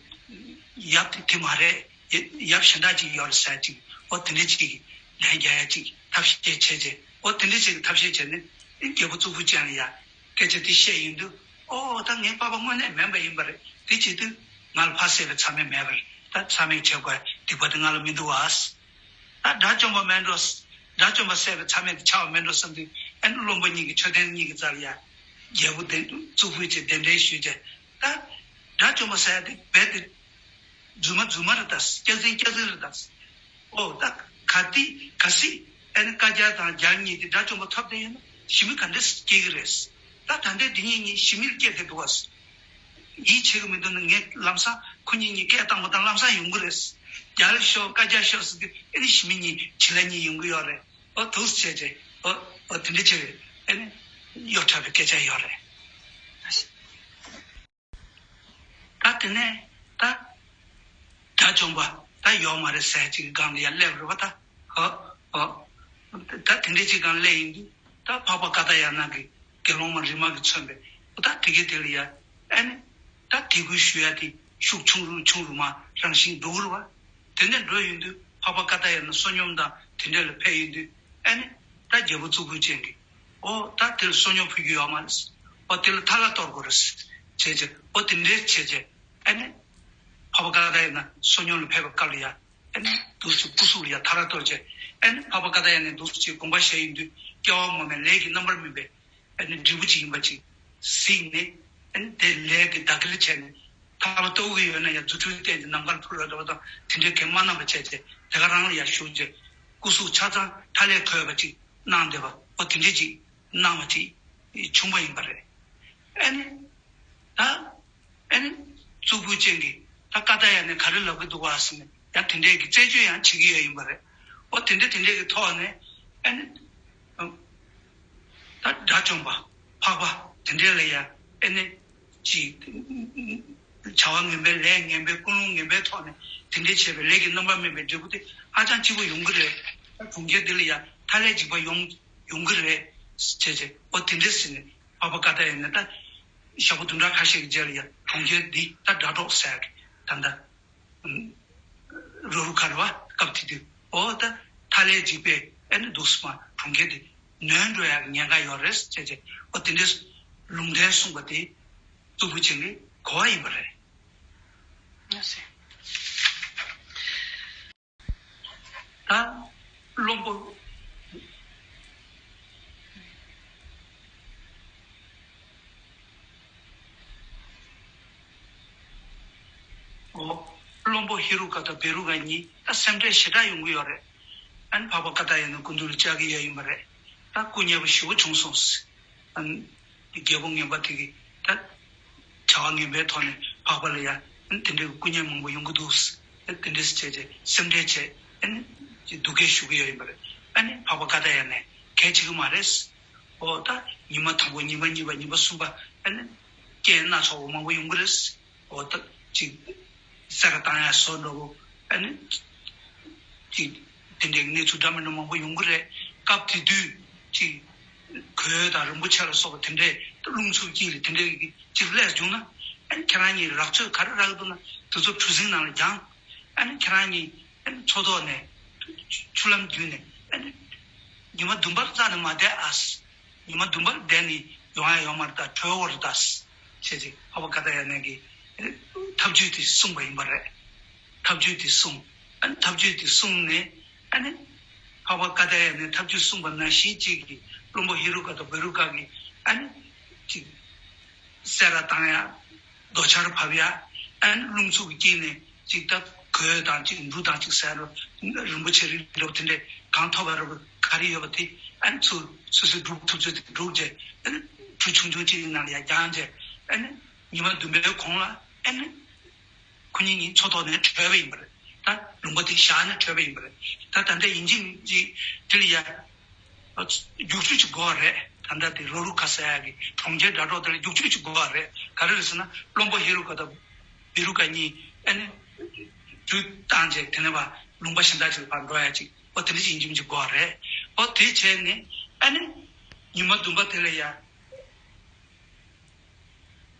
ཡབ་དེ་དེ་མ་རེད། ཡབ་གཞན་དག་ཅིག་ཡོད་རེད་ཟེར་ཅིག་ཨོ་དེ་འདྲས་ཅིག་གིས་ལན་རྒྱག་ཡ་ཅིག་ཐབས་ཤེས་བྱས་རྗེས། ཨོ་དེ་འདྲས་ཅིག་གིས་ཐབས་ཤེས་བྱས་ནས་རྒྱལ་པོ་གཙུག་ཕུད་ཅན་ལ་ཡ། སྐད་ཆ་དེ་བཤད་ཡོང་དུས། ཨོ་ད་ངའི་པ་ཕ་དངོས་གནས་དམན་པ་ཡིན་པ་རེད། དེ་བྱེད་དུས་ང་ལ་ཕ་བསད་པའི་ཚ་མེད་མེད་པ་རེད། ད་ཚ་མེད་བྱེད་དགོས་སྡིག་པ་དེ་ང་ལ་མི་འདུག་བ། ད་དགྲ་བཅོམ་པ་མེད་འགྲོ། དགྲ་བཅོམ་པ་བསད་པའི་ཚ་མེད་དེ་ཆགས་པ་མེད་འགྲོ་བསམ་དུས། ཨ་ནི་བློན་པོ་གཉིས་ཀྱི་མཆོད་རྟེན་གཉིས་ཀྱི་རྩ་ལ་ཡ། རྒྱལ་པོ་དེ་གཙུག་ཕུད་ཅེས་གདན་འདྲེན་ཞུས་རྗེས། ད་དགྲ་བཅོམ་པ་བསད་ཡ་དེ་རྦད་དེ། རྫུན་མ་རྫུན་མ་རེད་ད། སྐྱག་རྫུན་སྐྱག་རྫུན་རེད་ད། ཨོ་ད་ག་དེ་ག་སྲིད་ཨ་ནི་བཀའ་རྒྱ་དང་རྒྱལ་གཉིས་དེ་དགྲ་བཅོམ་པ་ཐོབ་བསྡད་ཡོད་ན་ཞི་མི་ག་འདྲས་སྐྱེ་གི་རེད། ད་ད་ལྟའི་དེ་གཉིས་གཉིས་ཞི་མི་ལ་སྐྱེས་བསྡད་འདུག་བ། ཡིད་ཆེས་གི་མི་འདུག་ན་ངས་ལམ་སང་ཁོ་གཉིས་གཉིས་སྐད་བཏང་བ་དང་ལམ་སང་ཡོང་གི་རེད། རྒྱལ་ཤོག་བཀའ་རྒྱ་ཤོག་ཟེར་དུས་ཨ་ནི་ཞི་མི་གཉིས་བྱི་ལ་གཉིས་ཡོང་གི་ཡོད་རེད། ཨོ་འདུག་སེ་བྱས་རྗེས་ཨོ་ཨོ་དེ་འདྲ་བྱས་རེད། ཨ་ནི་གཡོ་འཁྲབ་པའི་སྐད་ཆ་ཡོད་རེད། ད་དེ་ནས་ད་དགྲ་བཅོམ་པ་ད་ཡོག་མ་རེད་ཟེར་ཅིག་གི་སྒང་ལ་ཡར་སླེབས་རེད་བ་ད། ཧོ་ཧོ། ད་དེ་འདྲའི་ཅིག་སྒང་སླེབས་ཡིན་དུས་ད་འཕགས་པ་ཀ་ཏ་ཡ་ན་གི་དགེ་སློང་མ་རི་མ་གིས་མཚོན་པའི་ད་དེ་གའི་དེ་ལ་ཡ། ཨ་ནི་ད་དད་གུས་ཞུ་ཡ་དེ་ཤུགས་ཆུང་རུ་ཆུང་རུ་མ་རང་བཞིན་འགྲོ་གི་རེད་བ། དེ་ནས་འགྲོ་ཡོང་དུས་འཕགས་པ་ཀ་ཏ་ཡ་ན་བསོད་སྙོམས་དང་དེ་འདྲ་ལ་ཕེབས་ཡོང་དུས། ཨ་ནི་ད་རྒྱལ་པོ་གཙུག་ཕུད་ཅན་གྱིས། ཨོ་ད་དེ་ལ་བསོད་སྙོམས་ཕུལ་རྒྱུ་ཡོད་མ་རེད། ཨོ་དེ་ལ་ཐ་ལ་གཏོར་དགོས་རེད། བྱས་རྗེས་ཨོ་དེ་འདྲས་བྱས་རྗེས་ཨ་ནི། འཕགས་པ་ཀ་ཏ་ཡ་ན་བསོད་སྙོམས་ལ་ཕེབས་པའི་སྐབས་ལ་ཡ། ཨ་ནི་འདུག་སེ་སྐུ་གཟུགས་ལ་ཡ་ཐ་ལ་གཏོར་རྗེས། ཨ་ནི་འཕགས་པ་ཀ་ཏ་ཡ་ནས་འདུག་སེ་དགོངས་པ་བཞེས་ཡོང་དུས་སྐྱེ་བ་སྔོན་མའི་ལས་ཀྱི་རྣམ་པར་སྨིན་པའི་ཨ་ནི་འབྲས་བུ་ཅིག་ཡིན་པ་ཅིག་གཟིགས་ནས། ཨ་ནི་དེ་ལས་དེ་བདག་གིར་བྱས་ནས་ཐ་ལ་གཏོར་གྱི་ཡོད་ན་ཡང་རྫུ་འཕྲུལ་བསྟན་ཏེ་ནམ་མཁར་འཕུར་བའི་འདྲ་བ་དང་དེ་འདྲའི་གེགས་མ་གནང་བ་བྱས་རྗེས་དེ་ག་རང་ལ་ཡ་བཞུགས་རྗེས། སྐུ་གཟུགས་ཆ་ཚང་ཐ་ལེ་འཁོད་པ་ཅིག་གནང་བསྡད་པ་འོ་དེ་འདྲས་ཅིག་གནང་བ་ཅིག་བྱུང་བ་ཡིན་པ་རེད། ཨ་ནི། ད། ཨ་ནི། གཙུག་ཕུད་ཅན་གྱི་ད་ཀ་ཏ་ཡ་ནས་ག་རེ་ལབ་ཀྱི་འདུག་བ་ཟེར་ནས་ཡང་དེ་འདྲས་ཀྱི་རྩད་གཅོད་ཡང་བྱེད་ཀྱི་ཡོད་ཡིན་པ་རེད། འོ་དེ་འདྲས་དེ་འདྲས་ཀྱི་ཐོག་ནས་ཨ་ནི། ད་དགྲ་བཅོམ་པ་འཕགས་པ་དེ་འདྲས་ལ་ཡང་ཨ་ནི། ཅིག་བྱ་བ་ངན་པའི་ལས་ངན་པའི་ཀུན་སློང་ངན་པའི་ཐོག་ནས་དེ་འདྲས་བྱས་པའི་ལས་ཀྱི་རྣམ་པ་སྨིན་པའི་འབྲས་བུ་དེ་ཧ་ཅང་སྐྱིད་པོ་ཡོང་གི་རེད། གྲོང་ཁྱེར་འདི་ལ་ཡང་ཐ་ལེ་འཇིགས་པ་ཡོང་ཡོང་གི་རེད། བྱས་བྱས་འོ་དེ་འདྲས་ཟེར་ནས་འཕགས་པ་ཀ་ཏ་ཡ་ནས་ད་ཞག་པོ་བདུན་ཕྲག་ཁ་ཤས་ཀྱི་རྗེས་ལ་ཡང་གྲོང་ཁྱེར་འདི་ད་སྒྲ་སྒྲོགས་ཟེར་གི་ད་ལྟ། རུ་རུ་ཁ་རུ་བ་སྐབས་དེ་དུས་འོ་ད་ཐ་ལེ་འཇིགས་པས་ཨེ་ནི་འདུག་སེ་མ་གྲོང་ཁྱེར་དེ་ནོན་འགྲོ་ཡག་ཉེན་ཁ་ཡོད་རེད་ཟེར་བྱས་འོ་དེ་འདྲའི་ལུང་བསྟན་གསུངས་པ་དེ་གཙུག་ཕུད་ཅན་གྱི་གོ་བ་ཡིན་པ་རེད། ད་བློན་པོ། འོ། བློན་པོ་ཧེ་རུ་ཀ་དང་བེ་རུ་ཀ་གཉིས་ད་སེམས་ཁྲལ་ཞེ་དྲག་ཡོང་གི་ཡོད་རེད། ཨ་ནི་འཕགས་པ་ཀ་ཏ་ཡ་ནས་སྐུ་མདུན་ལ་བཅར་གྱི་ཡོད་ཡིན་པ་རེད། ད་སྐུ་ཉེ་པོ་ཞེ་པོ་བྱུང་སོང་ཟེར། ཨ་ནི་རྒྱལ་པོ་ངན་པ་དེ་གིས་ད་བྱ་བ་ངན་པའི་ཐོག་ནས་འཕགས་པ་ལ་ཡ་ཨ་ནི་དེ་འདྲའི་སྐུ་ཉེ་མང་པོ་ཡོང་གི་འདུག་ཟེར། དེ་འདྲས་བྱས་བྱས་སེམས་ཁྲལ་བྱས་ཨ་ནི་སྡུག་སྐད་ཞུ་གི་ཡོད་ཡིན་པ་རེད། ཨ་ནི་འཕགས་པ་ཀ་ཏ་ཡ་ནས་གལ་ཆེ་གི་མ་རེད་ཟེར། འོ་ད་ཉི་མ་དང་པོ་ཉི་མ་གཉིས་པ་ཉི་མ་གསུམ་པ་ཨ་ནི་རྐྱེན་སྣ་ཚོགས་པ་མང་པོ་ཡོང་གི་རེད། འོ་ད་ཅིག་གསེར་བཏང་ཡ་བཟོ་འདྲ་བོ་ཨ་ནི་ཅིག་དེ་འདྲའི་གནས་ཚུལ་འདྲ་མི་འདྲ་མང་པོ་ཡོང་གི་རེད། སྐབས་དེ་དུས་ཅིག་གོས་དང་རིན་པོ་ཆེ་ལ་སོགས་པ་དེ་འདྲའི་རླུང་འཚུབ་ཀྱིས་ལ་དེ་འདྲའི་ཅིག་ལས་བྱུང་ན་ཨ་ནི་ཁྱེད་རང་གཉིས་རགས་ཚོད་ག་རེ་རག་གི་འདུག་ན་དེ་ཚོ་གྲུ་གཟིངས་ནང་ལ་བརྒྱངས། ཨ་ནི་ཁྱེད་རང་གཉིས་ཨ་ནི་མཚོ་ཐོག་ནས་ཆུ་ལམ་བརྒྱུད་ནས་ཨ་ནི་ཉི་མ་བདུན་པར་རྩ་ནས་མ་བསྡད་ཨ། ཉི་མ་བདུན་པར་བསྡད་ནས་ཡོང་ཡ་ཡོད་མ་རེད་ད་གྲོལ་བ་རེད་ད་ཟེར་ཅིག་འཕགས་པ་ཀ་ཏ་ཡ་ནས་ཀྱི་ཐབས་ཇུས་དེ་གསུངས་པ་ཡིན་པ་རེད། ཐབས་ཇུས་དེ་གསུངས། ཨ་ནི་ཐབས་ཇུས་དེ་གསུངས་ནས་ཨ་ནི་འཕགས་པ་ཀ་ཏ་ཡ་ནས་ཐབས་ཇུས་གསུངས་པ་ནང་བཞིན་ཅིག་གི་བློན་པོ་ཧེ་རུ་ཀ་དང་བེ་རུ་ཀ་གི་ཨ་ནི་ཅིག་གསེར་བཏང་ཡ། རྡོ་ཆར་བབས་ཡ། ཨ་ནི་རླུང་འཚུབ་ཀྱིས་ནས་ཅིག་ད་གོས་དང་ཅིག་འབྲུ་དང་ཅིག་ཟེར་རོ། རིན་པོ་ཆེ་རིགས་འདྲ་བོ་དེ་འདྲས་གང་ཐོབ་པ་རོ་ག་རེ་ཡོད་པ་དེ་ཨ་ནི་ཚུར་སོ་སོའི་སྒྲུབ་ཐུབ་ཚོད་དེ་སྒྲུབ་རྗེས་ཨ་ནི་གྲུ་ཆུང་ཆུང་ཅིག་གི་ནང་ལ་ཡ་བརྒྱངས་རྗེས་ཨ་ནི་ཉི་མ་བདུན་པའི་གོང་ལ་ཨ་ནི་ཁོ་གཉིས་གཉིས་མཚོ་ཐོག་ནས་བྲོས་པ་ཡིན་པ་རེད། ད་ལུང་པ་དེ་བཞག་ནས་བྲོས་པ་ཡིན་པ་རེད། ད་ད་ལྟ་ཡིན་གཅིག་མིན་གཅིག་དེ་ལ་ཡ། རྒྱུག་ཆུ་ཅིག་དགོས་པ་རེད། ད་ལྟ་དེ་རོ་རུ་ཁ་ཟེར་ཡག་གི་གྲོང་ཁྱེར་སྒྲ་སྒྲོགས་དེ་ལ་རྒྱུག་ཆུ་ཅིག་དགོས་པ་རེད། ག་རེ་རེད་ཟེར་ན་བློན་པོ་ཧེ་རུ་ཀ་དང་བེ་རུ་ཀ་གཉིས་ཨ་ནི་གྲུ་བཏང་རྗེས་དེ་ནས་ཕར་ལུང་པ་གཞན་དག་ཅིག་ལ་ཕར་འགྲོ་ཡག་ཅིག་འོ་དེ་འདྲ་ཅིག་ཡིན་གཅིག་མིན་གཅིག་དགོས་པ་རེད། འོ་དེ་བྱས་ནས་ཨ་ནི་ཉི་མ་བདུན་པ་དེ་ལ་ཡ།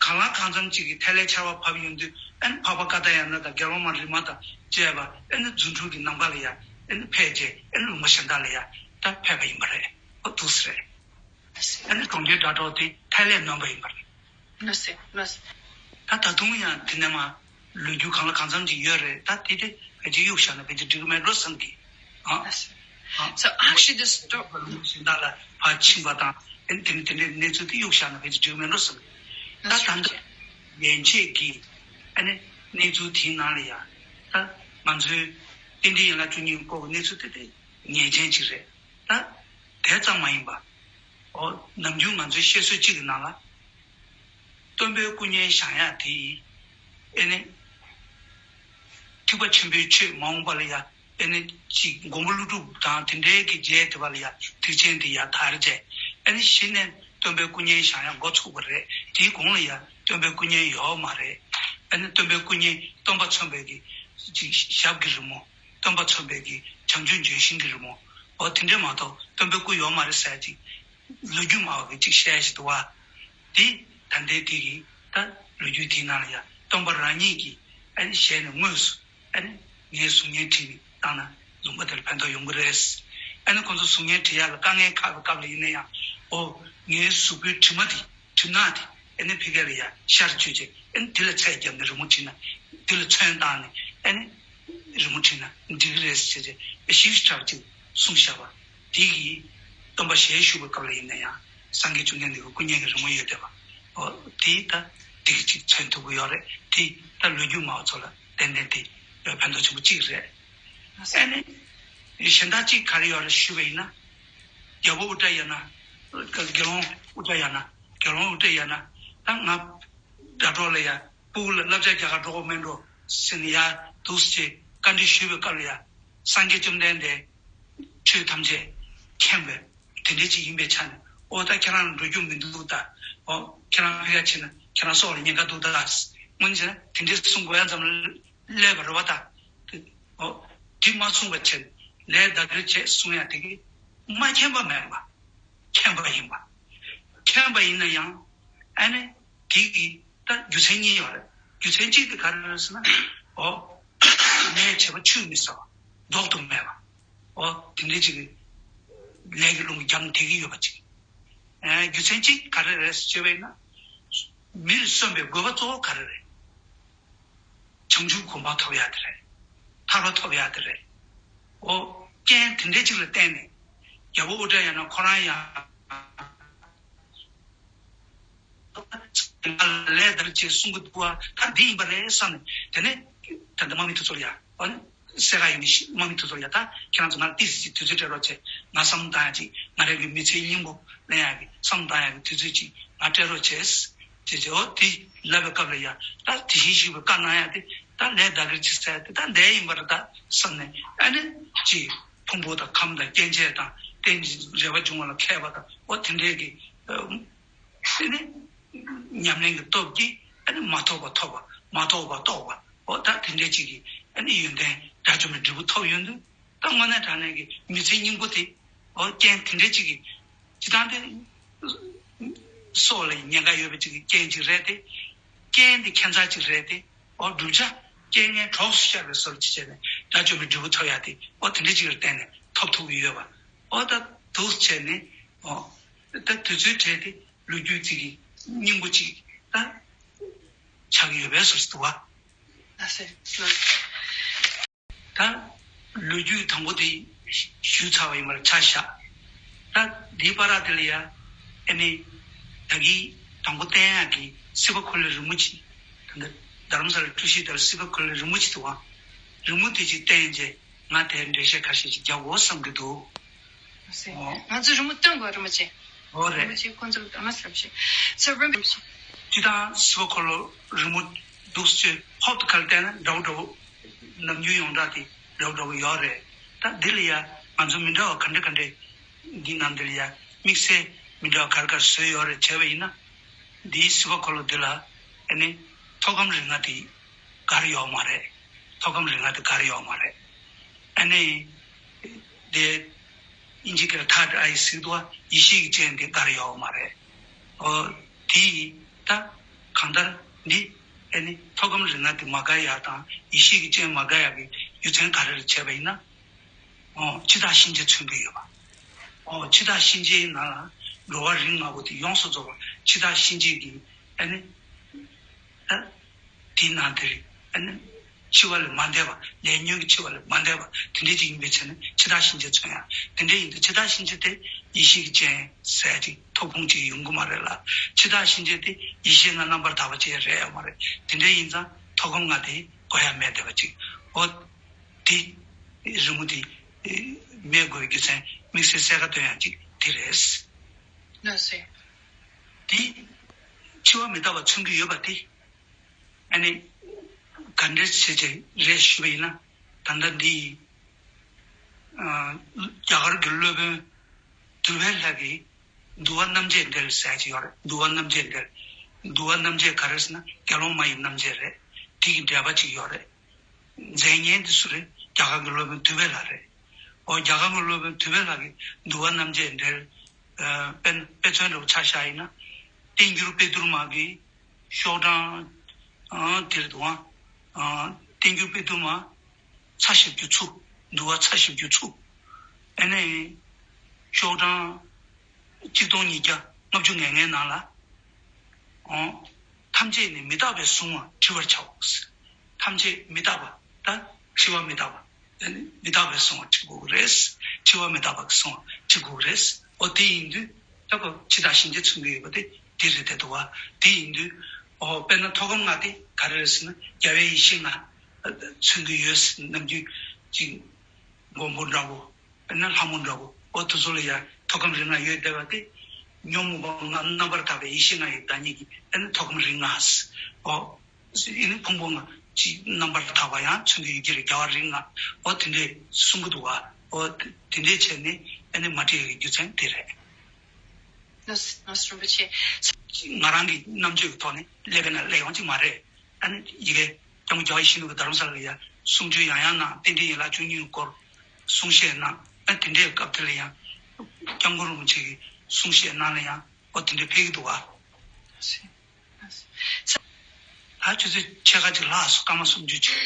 གང་ལ་གང་འཚམ་ཅིག་གིས་ཐལ་བའི་ཆར་པ་བབས་ཡོང་དུས་ཨ་ནི་འཕགས་པ་ཀ་ཏ་ཡ་ན་དང་རྒྱལ་བ་མ་རི་མ་དང་བཅས་པ་ཨ་ནི་རྫུ་འཕྲུལ་གྱི་ནམ་མཁའ་ལ་ཡ་ཨ་ནི་ཕེབས་རྗེས་ཨ་ནི་ལུང་པ་གཞན་དག་ལ་ཡ་ད་ཕེབས་པ་ཡིན་པ་རེད། འོ་འདུག་སེ་རེད། ཨ་ནི་གྲོང་ཁྱེར་སྒྲ་སྒྲོགས་དེ་ཐལ་བས་ནོན་པ་ཡིན་པ་རེད། ལགས་སོ་ལགས་སོ། ད་ད་དུང་ཡང་དེ་ནས་མ་ལོ་རྒྱུས་གང་ལ་གང་འཚམ་ཅིག་ཡོད་རེད། ད་དེ་དེ་ཕལ་ཆེར་གཡུག་བཞག་ན་ཕལ་ཆེར་འགྲིག་གི་མེད་འགྲོ་བསམ་གི། ཨ། ལགས་སོ། ཨ། So actually this sto- གཞན་དག་ལ་ཕར་ཕྱིན་པ་དང་ཨ་ནི་དེ་འདྲ་དེ་འདྲའི་གནས་ཚུལ་དེ་གཡུག་བཞག་ན་ཕལ་ཆེར་འགྲིག་གི་མེད་འགྲོ་བསམ་གི། ད་ད་ལྟ་ཡན་ཆད་ཀྱི་ཨ་ནི་གནས་ཚུལ་དེའི་ནང་ལ་ཡང་ད་ང་ཚོའི་རྟེན་འབྲེལ་ཡན་ལག་བཅུ་གཉིས་སྐོར་གྱི་གནས་ཚུལ་དེ་དེ་ངེས་ཅན་ཅིག་རེད། ད་དེ་ཙམ་མ་ཡིན་པ། འོ་ནམ་རྒྱུན་ང་ཚོའི་བཤད་སྲོལ་གཅིག་གི་ནང་ལ། སྟོན་པའི་སྐུ་བརྙན་བཞེངས་ཡག་དེ་ཡིས་ཨེ་ནི། ཐེག་པ་ཆེན་པོའི་ཆོས་མ་འོངས་པ་ལ་ཡ་ཨེ་ནི་ཅིག་མགོན་པོ་ཀླུ་སྒྲུབ་དང་དེ་འདྲའི་གི་རྗེས་དེ་བ་ལ་ཡ་ཐེག་ཆེན་དེ་ཡ་དར་རྗེས་ཨེ་ནི་གཞི་ནས་སྟོན་པའི་སྐུ་བརྙན་བཞེངས་ཡག་འགོ་ཚུགས་པ་རེད། དེའི་གོང་ལ་ཡ་སྟོན་པའི་སྐུ་བརྙན་ཡོད་མ་རེད། ཨེ་ནི་སྟོན་པའི་སྐུ་བརྙན་སྟོན་པ་མཚོན་པའི་གི་ཅིག་ཞབས་ཀྱི་རི་མོ། སྟོན་པ་མཚོན་པའི་གི་བྱང་ཆུབ་ལྗོན་ཤིང་གི་རི་མོ། འོ་དེ་འདྲས་མ་གཏོགས་སྟོན་པའི་སྐུ་ཡོད་མ་རེད་ཟེར་ཅིག་ལོ་རྒྱུས་སྨྲ་བ་གིས་ཅིག་བཤད་བཞིན་འདུག་བ། དེ་ད་ལྟའི་དེ་གི་ད་ལོ་རྒྱུས་དེའི་ནང་ལ་ཡང་སྟོན་པ་རང་ཉིད་ཀྱིས་ཨ་ནི་ཞལ་ནས་དངོས་སུ་ཨ་ནི་ངའི་གཟུགས་བརྙན་བྲིས་ནས་བཏང་ན་ལུང་པ་དེར་ཕན་ཐོགས་ཡོང་གི་རེད། ཨ་ནི་ཁོང་ཚོ་གཟུགས་བརྙན་བྲིས་ཡག་ལ་དཀའ་ངལ་ཁག་པའི་སྐབས་ལ་ཡིན་ན་ཡང་འོ་ངའི་གཟུགས་པོའི་གྲིབ་མ་དེ་གྲིབ་ནག་དེ་ཨ་ནི་ཕ་གི་ལ་ཡང་ཤར་བཅུག་བྱས་ཨ་ནི་དེ་ལ་ཚད་བརྒྱབ་ནས་རི་མོ་བྲིས་ན་དེ་ལ་ཚོན་བཏང་ནས་ཨ་ནི། རི་མོ་བྲིས་ན་འགྲིག་གི་རེད་ཟེར་བྱས་ཞིབ་ཕྲ་ཅིག་གསུངས་བཞག་པ། དེ་གིས་སྟོན་པ་ཞལ་བཞུགས་པའི་སྐབས་ལ་ཡིན་ན་ཡང་སངས་རྒྱས་བཅོམ་ལྡན་འདས་ཀྱི་སྐུ་བརྙན་གྱི་རི་མོ་ཡོད་བསྡད་པ། འོ་དེ་ད་དེ་གི་ཅིག་མཚོན་ཐུབ་ཀྱི་ཡོད་རེད། དེ་ད་ལོ་རྒྱུས་སྨྲ་བ་ཚོ་ལ་ཏན་ཏན་དེ་ཕན་ཐོགས་ཆེན་པོ་གཅིག་རེད། ཨ་ནི། གཞན་དག་ཅིག་ག་རེ་ཡོད་རེད་ཞུས་པ་ཡིན་ན། རྒྱལ་པོ་ཨུ་ཏྲ་ཡ་ན། དགེ་སློང་ཨུ་ཏྲ་ཡ་ན། དགེ་སློང་ཨུ་ཏྲ་ཡ་ན། ད་ང་དྲ་གྲོགས་ལ་ཡ་སྤུ་གུ་ལ་བསླབ་བྱ་རྒྱག་གར་འགྲོ་དགོས་མེད་འགྲོ་ཟེར་ནས་ཡ་འདུག་ཅེས་བཀའ་འདྲི་ཞུས་པའི་སྐབས་ལ་ཡ། སངས་རྒྱས་བཅོམ་ལྡན་འདས་ཆོས་ཐམས་ཅད་མཁྱེན་པའི་དེ་འདྲ་ཅིག་ཡིན་པའི་ཆ་ནས། ཨོ་ད་ཁྱེད་རང་ལ་འགྲོ་རྒྱུ་མི་འདུག་ད། ཨོ་ཁྱེད་རང་ཕ་གིར་ཕྱིན་ན་ཁྱེད་རང་སྲོག་ལ་ཉེན་ཁ་འདུག་ད། སྔོན་ཆད་དེ་འདྲ་གསུང་དགོས་ཡ་ཙམ་ལ། སླེབས་པ་རེད་བ་ད། ཨོ། དེ་མ་གསུངས་པ་བྱས་ནས་ལས་བདག་གིར་བྱེད་གསུང་ཡ་དེ་གི་མ་མཁྱེན་པ་མེད་པ། མཁྱེན་པ་ཡིན་པ། མཁྱེན་པ་ཡིན་ན་ཡང་ཨ་ནི་དེ་གི་ད་རྒྱུ་མཚན་གཉིས་ཡོད་རེད། རྒྱུ་མཚན་གཅིག་དེ་ག་རེ་རེད་ཟེར་ན། ཨོ། ལས་བྱས་པ་ཆུད་མི་ཟ་བ། ལྡོག་ཏུ་མེད་པ། ཨོ། དེ་འདྲའི་ཅིག་གི་ལས་ཀྱི་རླུང་གི་རྒྱབ་ནས་དེ་གི་ཡོད་པ་ཅིག་ཨེ། རྒྱུ་མཚན་གཅིག་ག་རེ་རེད་ཟེར་བྱས་པ་ཡིན་ན། མིར་སོན་པའི་དགོས་པ་གཙོ་བོ་ག་རེ་རེད། བྱང་ཆུབ་གོ་འཕང་ཐོབ་ཡག་དེ་རེད། ཐར་པ་ཐོབ་ཡག་དེ་རེད། ཨོ། རྐྱེན་དེ་འདྲའི་ཅིག་ལ་བརྟེན་ནས། རྒྱལ་པོ་ཨུ་ཏྲ་ཡ་ན་ཁོ་རང་ཡང་ལས་དར་ཅེས་གསུང་གི་འདུག་བ། ད་འདི་ཡིན་པ་རེད་བསམ་ནས། དེ་ནས་ད་ལྟ་དམག་མི་དེ་ཚོ་ལ་ཡ། ཨོ་ནི་སེ་ག་ཡིན་མི་ཤི་དམག་མི་དེ་ཚོ་ལ་ཡ། ད་ཁྱེད་རང་ཚོ་ང་ལ་ཏིས་ཅིག་དུས་ཚོད་སྤྲད་རོགས་བྱས། ང་བསམ་བཏང་ཡ་ཅིག་ང་རང་གི་མི་ཚེའི་སྙིང་པོ་ལེན་ཡ་གི་བསམ་བཏང་ཡ་གི་དུས་ཚོད་ཅིག་ང་སྤྲད་རོགས་བྱས། དེ་ཚེ་ཨོ་དེ་ལབ་པའི་སྐབས་ལ་ཡ། ད་དེ་བཞིན་གཤེགས་པའི་བཀའ་གནང་ཡ་དེ་ད་ལས་བདག་གིར་བྱེད་ཟེར་ཡ་དེ་ད་འདས་ཡིན་པ་རེད་ད་བསམ་ནས། ཨ་ནི་ཅིག་ཕུང་པོ་དང་ཁམས་དང་སྐྱེ་མཆེད་དང་རྟེན་ཅིང་འབྲེལ་བར་འབྱུང་བ་ལ་མཁས་པ་དང་། ཨོ་དེ་འདྲའི་གི་ཨ་དེ་ནི་ཉམས་ལེན་གྱི་སྟོབས་ཀྱིས་ཨ་ནི་མ་ཐོགས་པ་ཐོབ་པ། མ་རྟོགས་པ་རྟོགས་པ། ཨོ་ད་དེ་འདྲའི་ཅིག་གི་ཨ་ནི་ཡོན་ཏན་དགྲ་བཅོམ་པའི་འབྲས་བུ་ཐོབ་ཡོང་དུས། ད་དངོས་གནས་དྲང་གནས་ཀྱི་མི་ཚེའི་སྙིང་པོ་དེ། ཨོ་རྐྱེན་དེ་འདྲའི་ཅིག་གི་སྤྱི་བཏང་དེ་སྲོག་ལ་ཉེན་ཁ་ཡོད་པའི་ཅིག་གི་རྐྱེན་ཅིག་རེད་དེ། རྐྱེན་དེ་ཁྱད་མཚར་ཅིག་རེད་དེ། ཨོ་བསྒྲུབ་བྱ་རྐྱེན་ངན་གྲོགས་སུ་ཤར་བའི་བཟོ་ཅིག་བྱས་ནས་དགྲ་བཅོམ་པའི་འབྲས་བུ་ཐོབ་ཡ་དེ། ཨོ་དེ་འདྲའི་ཅིག་ལ་བརྟེན་ནས་ཐོབ་ཐུབ་ཀྱི་ཡོད་པ། ཨོ་ད་འདུག་བྱས་ནས། ཨོ་ད་དུས་ཚོད་བྲལ་ཏེ་ལོ་རྒྱུས་ཅིག་གི་སྙིང་པོ་ཅིག་ད་ཆགས་ཀྱི་ཡོད་པའི་བཟོ་ཅིག་འདུག་བ། ད་ལོ་རྒྱུས་དང་པོ་དེ་ཞུས་ཚར་བ་ཡིན་པར་ཆ་བཞག་ད་འདིའི་བར་དེ་ལ་ཡ་ཨ་ནི་ད་གིན་དང་པོ་བསྟན་ཡག་གི་སྲིད་པ་འཁོར་ལོའི་རི་མོ་ཅིག་ད་ལྟ་རྡ་རམ་ས་ལ་གྲུ་བཞི་དེར་སྲིད་པ་འཁོར་ལོའི་རི་མོ་ཅིག་འདུག་བ། རི་མོ་དེ་ཅིག་བསྟན་རྗེས་ང་དེར་འགྲེལ་བཤད་ཁ་ཤས་ཅིག་རྒྱག་དགོས་བསམ་གྱི་འདུག་ང་ཚོས་རི་མོ་སྟོན་དགོས། རི་མོ་ཅིག་འོ་རེད། རི་མོ་ཅིག་ཁོང་ཚོར་ཨ་མ་སེམས་ཤིག་སོ་རི་མོ། སྤྱི་དང་སྲིད་པ་འཁོར་ལོ་རི་མོ་འདུག་ཚོད་ཧོབ་ཏུ་ཁར་བལྟས་ན་འདྲ་བོ་འདྲ་བོ། ནམ་རྒྱུན་ཡོངས་གྲགས་དེ་འདྲ་བོ་འདྲ་བོ་ཡོད་རེད། ད་འདི་ལ་ཡ་ང་ཚོ་མི་འདྲ་བ་ག་འདྲ་ག་འདྲ་འདི་ནང་འདི་ལ་ཡ་དམིགས་བསལ་མི་འདྲ་བ་ག་རེ་ག་རེ་བཟོས་ཡོད་རེད་བྱས་པ་ཡིན་ན། འདིའི་སྲིད་པ་འཁོར་ལོ་འདི་ལ་ཨ་ནི་ཐོག་ཁམས་རིགས་ལྔ་དེ་ག་རེ་ཡོད་མ་རེད། ཐོག་ཁམས་རིགས་ལྔ་དེ་ག་རེ་ཡོད་མ་རེད། ཨ་ནི། དེ། དབྱིན་ཇི་སྐད་ཐརཌ་ཨའི་ཟེར་འདུག་བ། ཡེ་ཤེས་ཀྱི་སྤྱན་དེ་ག་རེ་ཡོད་མ་རེད། ཨོ། དེ་ཡིས་ད་གང་ལྟར་འདི་ཨ་ནི་ཐོག་ཁམས་རིགས་ལྔ་དེ་མ་དགར་ཡག་དང་ཡེ་ཤེས་ཀྱི་སྤྱན་མ་དགར་ཡག་གི་རྒྱུ་མཚན་ག་རེ་རེད་བྱས་པ་ཡིན་ན། ཨོ། འཆི་བདག་གཤིན་རྗེ་མཚོན་གྱི་ཡོད་པ། ཨོ། འཆི་བདག་གཤིན་རྗེའི་ནང་ལ་འགྲོ་བ་རིགས་ལྔ་པོ་དེ་ཡོངས་སུ་རྫོགས་པ་འཆི་བདག་གཤིན་རྗེ་གི་ཨ་ནི། ད། དེའི་ནང་དེར་ཨ་ནི་འཆི་བ་ལས་མ་འདས་པ། ལས་ཉོན་གྱི་འཆི་བ་ལས་མ་འདས་པ་དེ་འདྲའི་ཅིག་ཡིན་པའི་ཆ་ནས་འཆི་བདག་གཤིན་རྗེ་མཚོན་ཡ། དེ་འདྲའི་ཡིན་དུས་འཆི་བདག་གཤིན་རྗེ་དེ་ཡེ་ཤེས་ཀྱི་སྤྱན་ཟེར་ཅིག་ཐོབ་ཁུངས་ཅིག་ཡོང་གི་མ་རེད་ལ། འཆི་བདག་གཤིན་རྗེ་དེ་ཡེ་ཤེས་ལྔ་རྣམ་པར་དག་པ་ཅིག་རེད་ཡོད་མ་རེད། དེ་འདྲའི་ཡིན་ཙང་ཐོག་ཁམས་ལྔ་དེ་དགོས་ཡ་མེད་བསྡད་པ་ཅིག་ཨོ། དེ་རི་མོ་དེ་མེད་དགོས་རྒྱུ་མཚན་དམིགས་བསལ་གསལ་ཁ་སྟོན་ཡ་ཅིག་དེ་རེད། ལགས་སོ། དེ་འཆི་བ་མི་རྟག་པ་མཚོན་གྱི་ཡོད་པ་དེ། ཨ་ནི། ག་འདྲ་བྱས་བྱས་རེད་ཞུས་པ་ཡིན་ན། ད་ལྟ་འདི། ཨ། རྒྱ་གར་གྱི་སློབ་དཔོན་དུ་བེ་ལྷ་གིས་འདུལ་བ་རྣམ་འབྱེད་འགྲེལ་ཟེར་ཅིག་ཡོད་རེད། འདུལ་བ་རྣམ་འབྱེད་འགྲེལ། འདུལ་བ་རྣམ་འབྱེད་ག་རེ་ཟེར་ན་དགེ་སློང་མ་ཡི་རྣམ་འབྱེད་རེད། དེ་གི་འགྲེལ་པ་ཅིག་ཡོད་རེད། མཛད་མཁན་དེ་སུ་རེད། རྒྱ་གར་གྱི་སློབ་དཔོན་དུ་བེ་ལྷ་རེད། ཨོ། རྒྱ་གར་གྱི་སློབ་དཔོན་དུ་བེ་ལྷ་གིས་འདུལ་བ་རྣམ་འབྱེད་འགྲེལ། ཨ། དཔེར་ན་དཔེ་མཚོན་འདྲ་པོ་ཆ་བཞག་ཡིན་ན། བསྟན་འགྱུར་དཔེ་བསྡུར་མ་གི་ཤོག་གྲངས། ཨ། དེར་འདུག་ཨ། བསྟན་འགྱུར་དཔེ་བསྡུར་མ། ཚ་ཞེ་བཅུ་ཚུགས། འདུལ་བ་ཚ་ཞེ་བཅུ་ཚུགས། ཨ་ནི། ཤོག་གྲངས་གཅིག་སྟོང་ཉིས་བརྒྱ་ལྔ་བཅུ་ང་ལྔའི་ནང་ལ། ཨོ། ཐམས་ཅད་ནི་མི་རྟག་པས་བཟུང་བར་བྲི་བར་བྱའོ། ཐམས་ཅད་མི་རྟག་པ་ད་འཆི་བ་མི་རྟག་པ། ཨ་ནི་མི་རྟག་པས་བཟུང་བ་བྲི་དགོས་ཀྱི་རེད། འཆི་བ་མི་རྟག་པ་གིས་བཟུང་བ་བྲི་དགོས་ཀྱི་རེད། ཨོ་དེ་ཡིན་དུས་ད་ཁོ་འཆི་བདག་གཤིན་རྗེ་མཚོན་གྱི་ཡོད་པ་དེ་དེ་རེད་བསྡད་འདུག་བ། དེ་ཡིན་དུས་ཨོ་དཔེར་ན་ཐོག་ཁམས་ལྔ་དེ་ག་རེ་རེད་ཟེར་ན་རྒྱལ་བའི་ཡེ་ཤེས་ལྔ་མཚོན་གྱི་ཡོད་ཟེར་ནམ་རྒྱུན་ཅིག་མགོན་པོ་འདྲ་བོ། ཨ་ནི་ལྷ་མོ་འདྲ་བོ། འོ་དེ་ཚོ་ལ་ཡང་ཐུགས་ཁམས་རིག་སྔགས་ཡོད་བསྡད་པ་དེ། ཉོན་མོངས་པ་ལྔ་རྣམ་པར་དག་པའི་ཡེ་ཤེས་ལྔ་ཡི་བདག་ཉིད་ཀྱི་ཨ་ནི་ཐུགས་ཁམས་རིག་སྔགས། འོ། ཨ་ནི་ཕུང་པོ་ལྔ་ཅིག་རྣམ་པར་དག་པ་ཡང་མཚོན་གྱི་ཡོད་ཀྱི་རེད། རྒྱལ་བ་རིགས་ལྔ། འོ་དེ་འདྲས་གསུང་གི་འདུག་བ། འོ་དེ་འདྲས་བྱས་ནས་ཨ་ནི་མ་བྲིས་ཡོད་ཀྱི་རྒྱུ་མཚན་དེ་རེད། ལགས་སོ་ལགས་སོ་རིན་པོ་ཆེ། ང་རང་གི་རྣམ་དཔྱོད་ཀྱི་ཐོག་ནས་སླེབས་པ་ན་སླེབས་ཡོང་གི་མ་རེད། ཨ་ནི་ཡི་གེ་སྐྱབས་མགོན་རྒྱལ་བ་ཡིད་བཞིན་ནོར་བུས་རྡ་རམ་ས་ལ་ལ་ཡ་གསུང་ཆོས་ཡང་ཡང་གནང་། རྟེན་འབྲེལ་ཡན་ལག་བཅུ་གཉིས་སྐོར་གསུང་བཤད་གནང་། ཨ་དེ་འདྲའི་སྐབས་དེ་ལ་ཡང་སྐྱབས་མགོན་རིན་པོ་ཆེ་གིས་གསུང་བཤད་གནང་ལ་ཡང་འོ་དེ་འདྲ་ཕེབས་ཀྱི་འདུག་བ། ད་ཆུ་ཚོད་ཕྱེད་ཀ་ཅིག་ལྷག་སོང་། སྐར་མ་སུམ་ཅུ་ཅིག་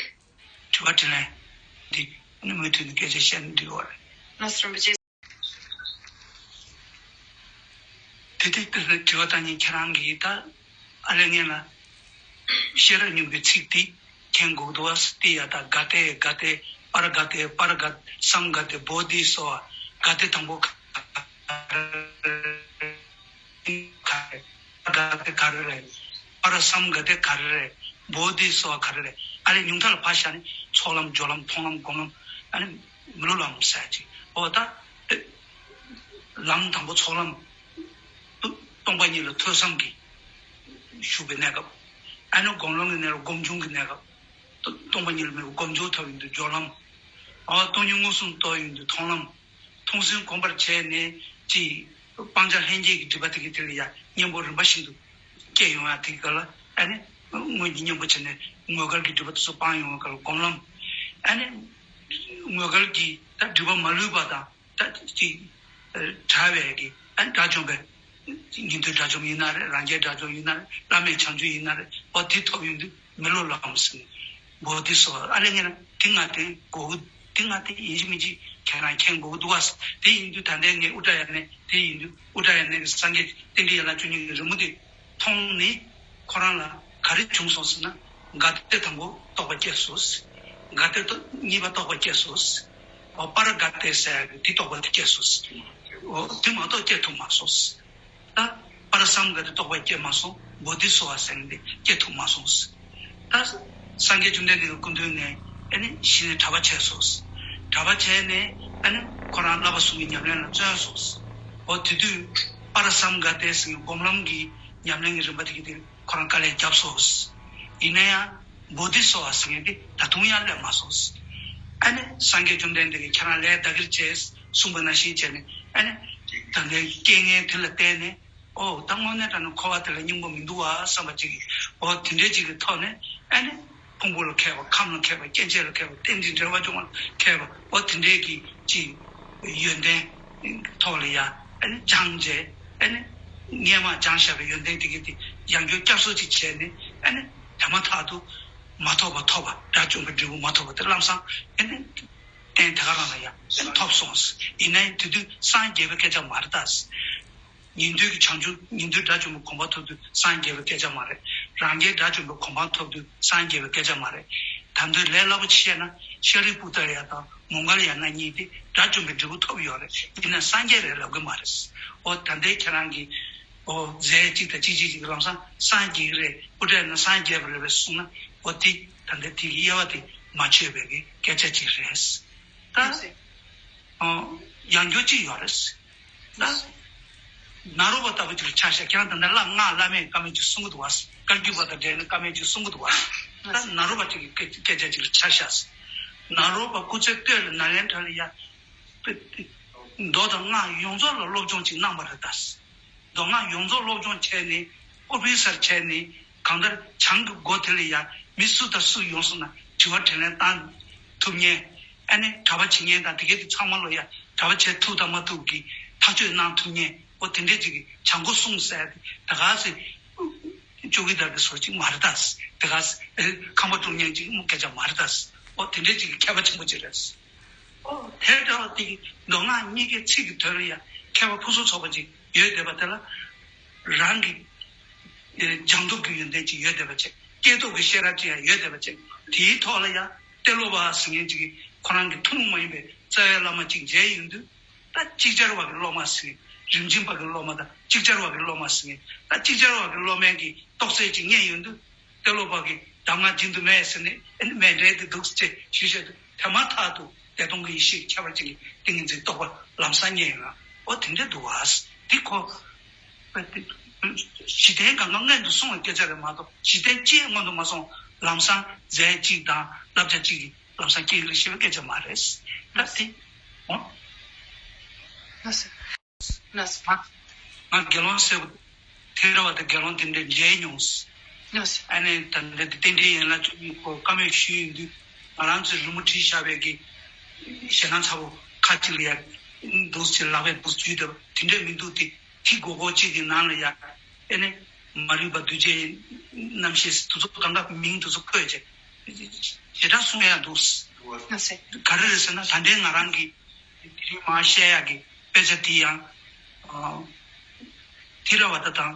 དྲི་བ་དྲིས་ལན་འདི་ནི་མུ་མཐུད་ནས་སྐད་ཆ་བཤད་ན་འགྲིག་གི་རེད། ལགས་སོ་རིན་པོ་ཆེ། དེ་དེ་དེ་དྲི་བ་བཏང་མཁན་ཁྱེད་རང་གིས་ད་ཨ་ལས་ངན་ལ་ཤེས་རབ་སྙིང་པོའི་ཚིག་འདི་མཁྱེན་དགོས་འདུག་བ། སྟེ་ཡ་ད་ག་སྟེ་ག་སྟེ་པར་ག་སྟེ་པར་ག་སམ་ག་སྟེ་བོ་དྷི་སོ་བ་ག་སྟེ་དང་པོ་ག་རེ་ག་སྟེ་ག་རེ་རེད། པར་སམ་ག་སྟེ་ག་རེ་རེད། བོ་དྷི་སོ་བ་ག་རེ་རེད། ཨ་ལས་ཉུང་མཐའ་ལ་ཕར་བཞག་ནས་ཚོགས་ལམ་སྦྱོར་ལམ་མཐོང་ལམ་སྒོམ་ལམ་ཨ་ནི་མི་སློབ་ལམ་ཟེར་ཅིག་འོ་ད་ལམ་དང་པོ་ཚོགས་ལམ། སྟོང་པ་ཉིད་ལ་ཐོས་བསམ་གྱིས་ཞུགས་པའི་གནས་སྐབས། ཨ་ནི་སྒོམ་ལམ་གྱི་གནས་ལ་སྒོམ་བྱུང་གི་གནས་སྐབས། སྟོང་པ་ཉིད་ལ་མེད་པའི་སྒོམ་བྱུང་ཐོབ་ཡོང་དུས་སྦྱོར་ལམ། ཨ་སྟོང་ཉིད་མངོན་སུམ་རྟོགས་ཡོང་དུས་མཐོང་ལམ། མཐོང་ཟིན་གོམས་པར་བྱས་ནས་ཅིག་སྤང་བྱ་ལྷན་སྐྱེས་ཀྱི་སྒྲིབ་པ་དེ་གི་དེ་ལ་ཡང་གཉེན་པོ་རིམ་པ་བཞིན་དུ་སྐྱེ་ཡོང་ཡ་དེ་ག་ལ་ཨ་ནི་སྔོན་གྱི་གཉེན་པོ་བྱས་ནས་དངོས་འགལ་གྱི་སྒྲིབ་པ་དེ་ཚོ་སྤང་ཡོང་བ་ག་ལ་སྒོམ་ལམ། ཨ་ནི་དངོས་འགལ་གྱི་ད་སྒྲིབ་པ་མ་ལུས་པ་དང་། ད་ཅིག་བྲལ་བའི་གི་ཨ་དགྲ་བཅོམ་པའི་ཉན་ཐོས་དགྲ་བཅོམ་ཡིན་ན་རེད། རང་རྒྱལ་དགྲ་བཅོམ་ཡིན་ན་རེད། བླ་མེད་བྱང་ཆུབ་ཡིན་ན་རེད། འོ་དེ་ཐོབ་ཡོང་དུས་མི་སློབ་ལམ་ཟེར་ནས་བོ་དྷི་སོ་བ་ཨ་ལས་ངན་ལ་དེ་ང་དེ་གོ་དེ་ང་དེ་ཡིན་གཅིག་མིན་གཅིག་ཁྱེད་རང་མཁྱེན་དགོས་ཀྱི་འདུག་བ། དེ་ཡིན་དུས་ད་ལྟའི་ངས་ཨུ་ཏྲ་ཡ་ནས་དེ་ཡིན་དུས་ཨུ་ཏྲ་ཡ་ནས་ཀྱི་སངས་རྒྱས་རྟེན་འབྲེལ་ཡན་ལག་བཅུ་གཉིས་ཀྱི་རི་མོ་དེ། མཐོང་ནས་ཁོ་རང་ལ་ག་རེ་བྱུང་སོང་ཟེར་ན། ག་སྟེ་དང་པོ་རྟོགས་པ་སྐྱེས་སོང་། ག་སྟེ་གཉིས་པ་རྟོགས་པ་སྐྱེས་སོང་། འོ་པར་ག་སྟེ་ཟེར་ཡག་གི་དེ་རྟོགས་པ་དེ་སྐྱེས་སོང་། འོ་དེ་མ་གཏོགས་སྐྱེ་ཐུབ་མ་སོང་། ད་པར་སམ་ག་སྟེ་རྟོགས་པ་སྐྱེས་མ་སོང་། བོ་དྷི་སོ་བ་ཟེར་ནས་སྐྱེ་ཐུབ་མ་སོང་། ད་སངས་རྒྱས་བཅོམ་ལྡན་འདས་ཀྱི་སྐུ་མདུན་ནས་ཨ་ནི་གཞི་ནས་གྲྭ་པ་བྱས་སོང་། གྲྭ་པ་བྱས་ནས་ཨ་ནི་ཁོ་རང་བསླབ་པ་གསུམ་གྱི་ཉམས་ལེན་ལ་བརྩོན་སོང་། འོ་དེ་དུས་པར་སམ་ག་སྟེ་ཟེར་བའི་སྒོམ་ལམ་གྱི་ཉམས་ལེན་གྱི་རིམ་པ་དེ་གི་དེ་ཁོ་རང་དཀའ་ལས་བརྒྱབ་སོང་། ཡིན་ན་ཡང་བོ་དྷི་སོ་བ་ཟེར་མཁན་དེ་ད་དུང་ཡང་སླེབས་མ་སོང་། ཨ་ནི་སངས་རྒྱས་བཅོམ་ལྡན་འདས་ཀྱིས་ཁྱེད་རང་ལས་བདག་གིར་བྱས་གསུངས་པ་ནང་བཞིན་བྱས་ནས་ཨ་ནི་ད་ལྟའི་རྐྱེན་ངན་དེ་ལ་བརྟེན་ནས། ཨོ་ད་དངོས་གནས་དྲང་གནས་འཁོར་བ་དེ་ལ་སྙིང་པོ་མི་འདུག་བ་བསམ་པ་ཅིག་གིས་ཨོ་དེ་འདྲའི་ཅིག་གི་ཐོག་ནས་ཨ་ནི་ཕུང་པོ་ལ་མཁས་པ། ཁམས་ལ་མཁས་པ། སྐྱེ་མཆེད་ལ་མཁས་པ། རྟེན་ཅིང་འབྲེལ་བར་འབྱུང་བ་ལ་མཁས་པ། ཨོ་དེ་འདྲའི་གི་ཅིག་ཡོན་ཏན་ཐོག་ལ་ཡ་ཨ་ནི་སྦྱངས་བྱས་ཨ་ནི་སྔས་མ་སྦྱངས་བཞག་པའི་ཡོན་ཏན་དེ་གི་དེ་ཡང་བསྐྱར་བསྐྱར་གསོ་ཅིག་བྱས་ནས་ཨ་ནི་དེ་མ་ཐག་ཏུ་མ་ཐོབ་པ་ཐོབ་པ། དགྲ་བཅོམ་པའི་འབྲས་བུ་མ་ཐོབ་པ་དེ་ལམ་སང་ཨ་ནི་རྟེན་དེ་ག་རང་ལ་ཡ་ཨ་ནི་ཐོབ་སོང་། ཡིན་ནའི་དེ་དུས་སངས་རྒྱས་པའི་སྐད་ཆ་མ་རེད་ད། ཉན་ཐོས་ཀྱི་བྱང་ཆུབ། ཉན་ཐོས་དགྲ་བཅོམ་པའི་གོ་འཕང་ཐོབ་དུས་སངས་རྒྱས་པའི་སྐད་ཆ་མ་རེད། རང་རྒྱལ་དགྲ་བཅོམ་པའི་གོ་འཕང་ཐོབ་དུས་སངས་རྒྱས་པའི་སྐད་ཆ་མ་རེད། ད་དུང་ལས་སླ་པོ་ཅིག་བཤད་ན་ཤཱ་རིའི་པུ་ཏྲ་ཡ་དང་མོའུ་འགལ་ཡ་ན་གཉིས་དེ་དགྲ་བཅོམ་པའི་འབྲས་བུ་ཐོབ་ཡོད་རེད། ཡིན་ན་སངས་རྒྱས་རེད་ལབ་གི་མ་རེད། ཨོ་ད་ལྟའི་ཁྱེད་རང་གིས་ཨོ་རྫས་གཅིག་དང་གཅིག་གཅིག་གཅིག་ལམ་སང་སངས་རྒྱས་ཀྱི་རེད། པུ་ཏྲ་ཡ་ན་སངས་རྒྱས་པ་རེད་པས་གསུངས་ན་ཨོ་དེ་ད་ལྟའི་དེ་གི་དབྱེ་བ་དེ་མ་ཆོད་པའི་གི་སྐད་ཆ་ཅིག་རེད། ད་ཨོ་ཡང་བསྐྱར་ཅིག་ཡོད་རེད། ད་ནཱ་རོ་པ་ལྟ་བུ་ཅིག་ལ་ཆ་བཞག་ཁྱེད་རང་ད་ལྟ་སྔགས་བླ་མེད་བཀའ་མེད་ཅིག་གསུང་གི་འདུག་བ། བཀའ་བརྒྱུད་པ་དང་འབྲེལ་ནས་བཀའ་མེད་ཅིག་གསུང་གི་འདུག་བ། ད་ནཱ་རོ་པ་ཅིག་གི་སྐད་སྐད་ཆ་ཅིག་ལ་ཆ་བཞག་ནཱ་རོ་པ་སྐུ་ཚེ་སྟོད་ལ་ནཱ་ལེནྡྲ་ལ་ཡ་མདོ་དང་སྔགས་ཡོངས་རྫོགས་ལ་སློབ་སྦྱོང་ཅིག་གནང་བ་རེད་ད། མདོ་སྔགས་ཡོངས་རྫོགས་སློབ་སྦྱོང་བྱས་ནས་ཨོ་པི་སར་བྱས་ནས་གང་ལྟར་བྱང་གི་སྒོ་དེ་ལ་ཡ་མི་སུ་དང་སུ་ཡོང་སོང་ན་དྲི་བ་དྲིས་ལན་བཏང་ཐུབ་མཁན། ཨ་ནི་གྲྭ་པ་བྱེད་མཁན་དང་དེ་གའི་དེ་ཚང་མ་ལོ་ཡ་གྲྭ་པ་བྱེད་ཐུབ་དང་མ་ཐུབ་ཀྱི་ཐག་གཅོད་གནང་ཐུབ་མཁན་ཨོ་དེ་འདྲས་ཅིག་གི་བྱང་སྒོ་སྲུང་ཟེར་ཏེ་ད་ག་སེ་ཅོ་ཀི་དར་གི་བཟོ་ཅིག་མ་རེད་ད། དེ་ག་སེ་ཁང་པ་དཀྲུག་མཁན་ཅིག་མོ་སྐད་ཆ་མ་རེད་ད། ཨོ་དེ་འདྲས་ཅིག་གི་མཁས་པ་ཆེན་པོ་ཅིག་རེད། ཨོ་དེ་འདྲ་བ་དེ་གི་མདོ་སྔགས་གཉིས་ཀའི་ཚིག་གི་དོན་ལ་ཡ་མཁས་པ་ཕུན་སུམ་ཚོགས་པ་ཅིག་ཡོད་བསྡད་པ་དེ་ལ་རང་གི་སྦྱང་སྟོབས་ཀྱི་ཡོན་ཏན་ཅིག་ཡོད་བསྡད་པ་བྱས། སྐྱེས་སྟོབས་ཀྱི་ཤེས་རབ་ཅིག་ཡང་ཡོད་བསྡད་པ་བྱས། དེའི་ཐོག་ལ་ཡང་ཏེ་ལོ་པ་ཟེར་མཁན་ཅིག་གིས་ཁོ་རང་གི་ཐུན་མོང་མ་ཡིན་པའི་རྩ་བའི་བླ་མ་ཅིག་མཇལ་ཡོང་དུས། ད་ཅིག་ཅར་བ་གི་སློབ་མ་ཟེར་མཁན། རིམ་བྱོན་པ་གི་སློབ་མ་དང་ཅིག་ཅར་བ་གི་སློབ་མ་ཟེར་མཁན། ད་ཅིག་ཅར་བ་གི་སློབ་མའི་གི་རྟོགས་ཚད་ཅིག་རྙེད་ཡོང་དུས། ཏེ་ལོ་པ་གི་གདམས་ངག་སྦྱིན་དུ་མེད་ཟེར་ནས་ཨ་ནི་མེད་འདྲའི་དེ་འདུག་ཅེས་ཞུས་བྱས་དུས་དེ་མ་ཐག་ཏུ། བདེ་སྟོང་གི་ཡེ་ཤེས་ཀྱི་ཁྱད་པར་ཅན་གྱི་ཏིང་ངེ་འཛིན་རྟོགས་པ་ལམ་སང་རྙེད་ཡོང་ཡ། འོ་དེ་འདྲ་འདུག་བ། འདི་ཁོ། གཞི་རྟེན་གང་ག་སྔོན་དུ་སོང་བའི་སྐད་ཆ་རེད་མ་གཏོགས། གཞི་རྟེན་ཅི་ཡང་སྔོན་དུ་མ་སོང་། ལམ་སང་རྫས་གཅིག་དང་བསླབ་བྱ་གཅིག་གིས་ལམ་སང་སྐྱེ་གི་རེད་ཞེས་པའི་སྐད་ཆ་མ་རེད། ད་དེ། འོ། ལགས་སོ། ལགས་སོ། ང་དགེ་སློང་སེར་པོ་ཐེ་ར་བ་དང་དགེ་སློང་དེ་འདྲ་མཇལ་མྱོང་། ལགས་སོ། ཨ་ནི་ད་འདི་རྟེན་འབྲེལ་ཡན་ལག་བཅུ་གཉིས་སྐོར་བཀའ་མོལ་ཞུས་ཡོང་དུས། ང་རང་ཚོའི་རི་མོ་བྲིས་བཞག་པའི་གི་ཞེད་སྣང་ཚ་པོ་ཁ་ཅིག་ལ་ཡ་འདུག་ཅེས་ལག་པས་འདུག་ཅུས་དེ་དེ་འདྲ་མི་འདུག་སྟེ། ཐིག་གོག་གོག་ཅིག་གི་ནང་ལ་ཡ། ཨེ་ནི། མ་རིག་པ་འདུ་བྱེད་རྣམ་ཤེས་དེ་ཚོ་གང་ག་མིང་དེ་ཚོ་བཀོད་བྱས། ཞེ་དྲག་གསུང་ཡ་འདུག་ལགས་སོ། ག་རེ་རེད་ཟེར་ན། ད་ལྟའི་ང་རང་གི་དེ་རིང་མར་བཤད་ཡག་གི་དཔེ་ཆ་དེ་ཡང་། ཨ། ཐེ་ར་བ་ད་དང་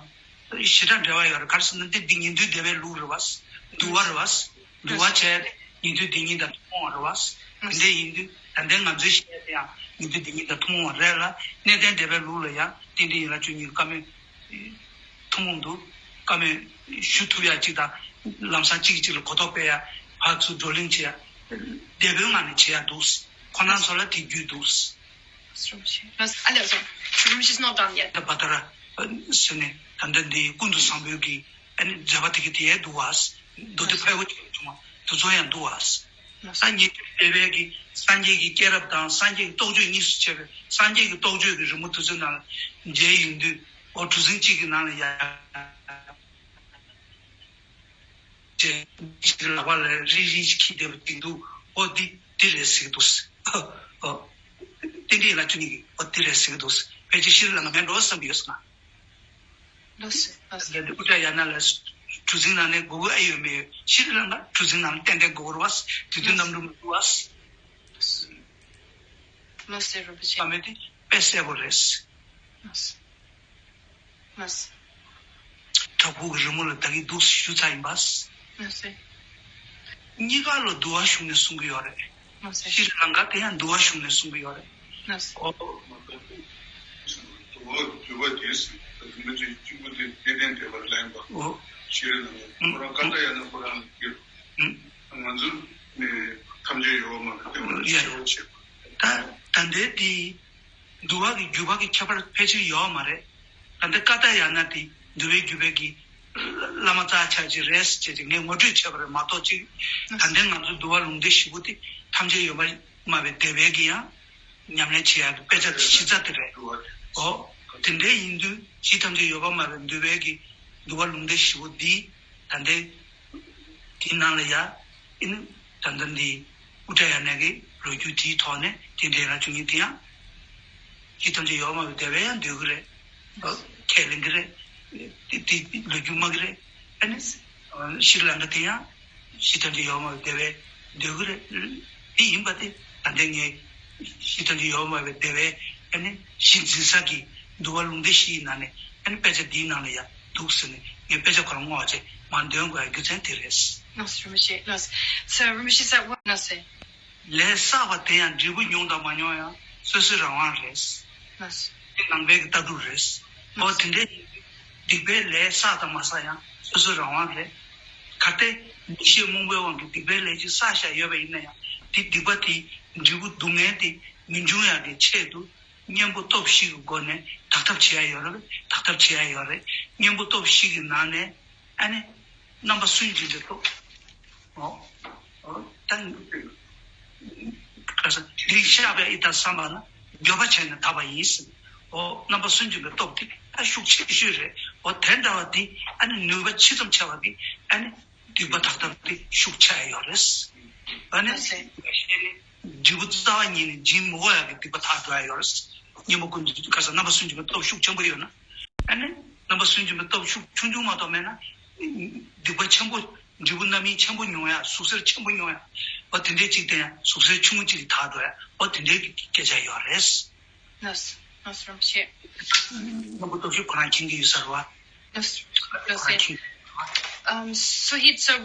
ཞེ་དྲག་འབྲེལ་བ་ཡོད་རེད། ག་རེ་ཟེར་ན་འདི་འདི་ཉན་ཐོས་སྡེ་པའི་ལུགས་རེད་བ། འདུལ་བ་རེད་བ། འདུལ་བ་བྱས་ཏེ་ཉན་ཐོས་སྡེ་གཉིས་དང་ཐུན་མོང་བ་རེད་བ། དེ་འདྲ་ཡིན་དུས་ད་ལྟའི་ང་ཚོའི་བཤད་ཡ་དེ་ཡང་ཉན་ཐོས་སྡེ་གཉིས་དང་ཐུན་མོང་བ་རེད་ལ། གནས་བརྟན་སྡེ་པའི་ལུགས་ལ་ཡང་རྟེན་འབྲེལ་ཡན་ལག་བཅུ་གཉིས་ཀྱི་བཀའ་མོལ་ཐུན་མོང་དུ་བཀའ་མོལ་ཞུ་ཐུབ་ཡ་གཅིག་དང་། ལམ་སང་གཅིག་གིས་གཅིག་ལ་གོ་རྟོགས་སྤེལ་ཡ། ཕར་ཚུར་བགྲོ་གླེང་བྱེད་ཡ། སྡེ་པའི་ངང་ནས་བྱེད་ཡ་འདུག་ཁོ་རང་ཚོ་ལ་དེ་རྒྱུས་འདུག Room she's not done yet. ད་བ་ད་ར་ཟེར་ནས་ད་ལྟ་འདི་ཀུན་ཏུ་བཟང་པོའི་གི་ཨ་ནི་མཛད་པ་དེ་གི་དེ་ཡང་འདུག་བ། མདོ་སྡེ་ཕལ་པོ་ཅིག་བྱུང་བ་དེ་ཚོ་ཡང་འདུག་བ། ད་ཉན་ཐོས་སྡེ་པའི་གི་སངས་རྒྱས་ཀྱི་སྐྱེས་རབས་དང་སངས་རྒྱས་ཀྱི་རྟོགས་བརྗོད་གཉིས་སུ་ཕྱེ་བའི་སངས་རྒྱས་ཀྱི་རྟོགས་བརྗོད་ཀྱི་རི་མོ་དེ་ཚོའི་ནང་ལ་མཇལ་ཡོང་དུས། འོ་གྲུ་གཟིངས་གཅིག་གི་ནང་ལ་ཡ། ཅེས་ལག་པ་ལ་རིལ་རིལ་ཅིག་འཁྱེར་བསྡད་པ་དེ་འདུག་འོ་འདི་འདི་རེད་ཟེར་གྱི་འདུག་འོ། རྟེན་འབྲེལ་ཡན་ལག་བཅུ་གཉིས་ཀྱི་འོ་འདི་རེད་ཟེར་གྱི་འདུག་ཕལ་ཆེར་ཤྲི་ལང་ཀ་མེད་འགྲོ་བསམ་གྱི་ཡོད་ཟེར་ན། ལགས་སོ། ལགས་སོ། ཨུ་ཏྲ་ཡ་ན་ལ་གྲུ་གཟིངས་ནང་ནས་སྒུག་གི་ཨེ་ཡོད་མེད་ཡོད། ཤྲི་ལང་ཀ་གྲུ་གཟིངས་ནང་ལ་ཏན་ཏན་སྒུག་གི་རེད་བ། དུས་དུས་གནམ་གྲུ་མི་འདུག་བ། ལགས་སོ། རིན་པོ་ཆེ། བཀའ་མོལ་དེ་དཔེ་གསལ་པོ་རེད། ལགས་སོ། ལགས་སོ། བྲག་ཕུག་གི་རི་མོ་ལ་ད་གིན་འདུག་ཞུ་ཚར་ཡིན་པ། ལགས་སོ། གཉིས་ཀ་ལ་འདུལ་བ་གཞུང་ནས་གསུང་གི་ཡོད་རེད། ལགས་སོ། ཤྲི་ལང་ཀ་དེ་ཡང་འདུལ་བ་གཞུང་ནས་གསུང་གི་ཡོད་རེད། ལགས་སོ། ཨོ། འདུལ་བ་འདུལ་བ་དེ་རིན་པོ་ཆེ་གཅིག་པུ་དེ་གནས་བརྟན་སྡེ་པར་ལེན་པ། ཨོ། ཤྲི་ལང་ཀ་ཁོ་རང་ཀ་ཏ་ཡ་ན་ཁོ་རང་གི། ང་ཚོ་ནི་ཐམས་ཅད་ཡོད་པར་སྨྲ་བའི་བདེན་པ་ལ་ཤེས་པར་བྱེད་པ། ད་ད་ལྟའི་དེ། འདུལ་བ་གི་བརྒྱུད་པ་གི་ཁྱད་པར་ཕལ་ཆེར་ཡོད་མ་རེད། ད་ལྟ་ཀ་ཏ་ཡ་ན་དེ་འདུལ་བའི་བརྒྱུད་པའི་གི་བླ་མ་རྩ་ཆག་ཅིག་རེད་ཟེར་ཅིག་ངས་ངོ་སྤྲོད་བྱས་པ་རེད་མ་གཏོགས་ཅིག་ད་ལྟའི་ང་ཚོ་འདུལ་བ་ལུང་སྡེ་བཞི་པོ་དེ་ཐམས་ཅད་ཡོད་པར་སྨྲ་བའི་སྡེ་པའི་གི་ཡང་ཉམས་ལེན་བྱེད་ཡག་གི་དཔེ་ཆ་གཞི་རྩ་དེ་རེད། འོ། དེ་འདྲའི་ཡིན་དུས་གཞི་ཐམས་ཅད་ཡོད་པར་སྨྲ་བའི་འདུལ་བའི་གི་འདུལ་བ་ལུང་སྡེ་བཞི་པོ་འདི་ད་ལྟའི་དེའི་ནང་ལ་ཡ། ཨེ་ནི། ད་ལྟ་འདི་ཨུ་ཏྲ་ཡ་ན་གི་ལོ་རྒྱུས་དེའི་ཐོག་ནས་དེ་འདྲའི་རང་བྱུང་ཉིད་དེ་ཡང་། གཞི་ཐམས་ཅད་ཡོད་མ་རེད། དེ་བས་ཡང་འདོད་ཀྱི་རེད། ཁས་ལེན་གྱི་རེད། དེ་དེ་ལོ་རྒྱུས་སྨྲ་གི་རེད། ཨེ་ནི། ཤྲི་ལང་ཀ་དེ་ཡང་གཞི་ཐམས་ཅད་ཡོད་མ་རེད། དེ་བས་འདོད་ཀྱི་རེད། དེ་ཡིན་པ་དེ་ད་ལྟ་ངས་གཞི་ཐམས་ཅད་ཡོད་མ་རེད། དེ་བས་ཨེ་ནི་གཞི་འཛིན་ས་གི་འདུལ་བ་ལུང་སྡེ་བཞིའི་ནང་ནས་ཨེ་ནི་དཔེ་ཆ་འདིའི་ནང་ལ་ཡང་འདུག་ཟེར་ནས་ངས་དཔེ་ཆ་ཁོ་རང་བསྔོགས་བྱས་མར་འདོན་དགོས་ཡ་རྒྱུ་མཚན་དེ་རེད། ལགས་སོ། རིན་པོ་ཆེ། ལགས་སོ། རིན་པོ་ཆེ་ཟེར་བ། ལགས་སོ། ལས་བསགས་པ་དེ་ཡང་འབྲས་བུ་མྱོང་དང་མ་མྱོང་ཡང་སོ་སོའི་རང་དབང་རེད། ལགས་སོ། དེ་ནང་པའི་གི་ལྟ་གྲུབ་རེད། ལགས་སོ། འོ་དེ་འདྲའི་སྡིག་པའི་ལས་བསགས་དང་མ་བསགས་ཡང་སོ་སོའི་རང་དབང་རེད། གལ་ཏེ་མིག་ཤེས་རྨོངས་པའི་དབང་གིས་སྡིག་པའི་ལས་ཅིག་བསགས་བཞག་ཡོད་པ་ཡིན་ན་ཡང་དེ་སྡིག་པ་དེའི་འབྲས་བུ་སྡུག་བསྔལ་དེ་མི་འབྱུང་ཡག་གི་ཆེད་དུ། གཉེན་པོ་སྟོབས་བཞི་གི་སྒོ་ནས་དག་ཐབས་བྱེད་ཡ་ཡོད་རེད། དག་ཐབས་བྱེད་ཡ་ཡོད་རེད། གཉེན་པོ་སྟོབས་བཞི་གི་ནང་ནས་ཨ་ནི་རྣམ་པ་སུན་འབྱིན་པའི་སྟོབས། འོ། འོ། ད་ག་ས་དེ་རིང་བཤགས་པའི་ཨི་ད་བསམ་པ་ན་འགྱོད་པ་བྱས་ནས་དག་པ་ཡིན་ཟེར། འོ། རྣམ་པ་སུན་འབྱིན་པའི་སྟོབས་དེ་ད་ཤུགས་ཆེ་ཤོས་རེད། འོ། དེ་འདྲ་བ་དེ་ཨ་ནི་ནུས་པ་ཇི་ཙམ་ཆེ་བ་གི་ཨ་ནི། སྡིག་པ་དག་ཐབས་དེ་ཤུགས་ཆེ་ཡ་ཡོད་རེད། ཨ་ནི་ལགས་སོ། འབྲས་བུ་རྩ་བ་ཉིད་ནས་འབྱིན་མི་དགོས་ཡ་གི་སྡིག་པ་དག་འགྲོ་ཡ་ཡོད་རེད། གཉེན་པོ་ཀུན་གྱི་ག་ས་རྣམ་པ་སུན་འབྱིན་པའི་སྟོབས་ཤུགས་ཆེན་པོ་ཡོད་ན། ཨ་ནི་རྣམ་པ་སུན་འབྱིན་པའི་སྟོབས་ཤུགས་ཆུང་ཆུང་མ་གཏོགས་མེད་ན། སྡིག་པ་ཆེན་པོ་འབྲས་བུ་རྣམ་སྨིན་ཆེན་པོ་མྱོང་ཡ་ཟུག་གཟེར་ཆེན་པོ་མྱོང་ཡ། འོ་དེ་འདྲའི་གཅིག་དེ་ཡང་ཟུག་གཟེར་ཆུང་ངུ་གཅིག་གིས་དག་འགྲོ་ཡ། འོ་དེ་འདྲའི་སྐད་ཆ་ཡོད་རེད། ལགས་སོ། ལགས་སོ། རིན་པོ་ཆེ། རྣམ་པ་སྟོབས་ཤུགས་ཁོ་རང་མཁྱེན་གྱི་ཡོད་ས་རེད་བ། ལགས་སོ། ལགས་སོ། ཁོ་རང་མཁྱེན། Um, so he, so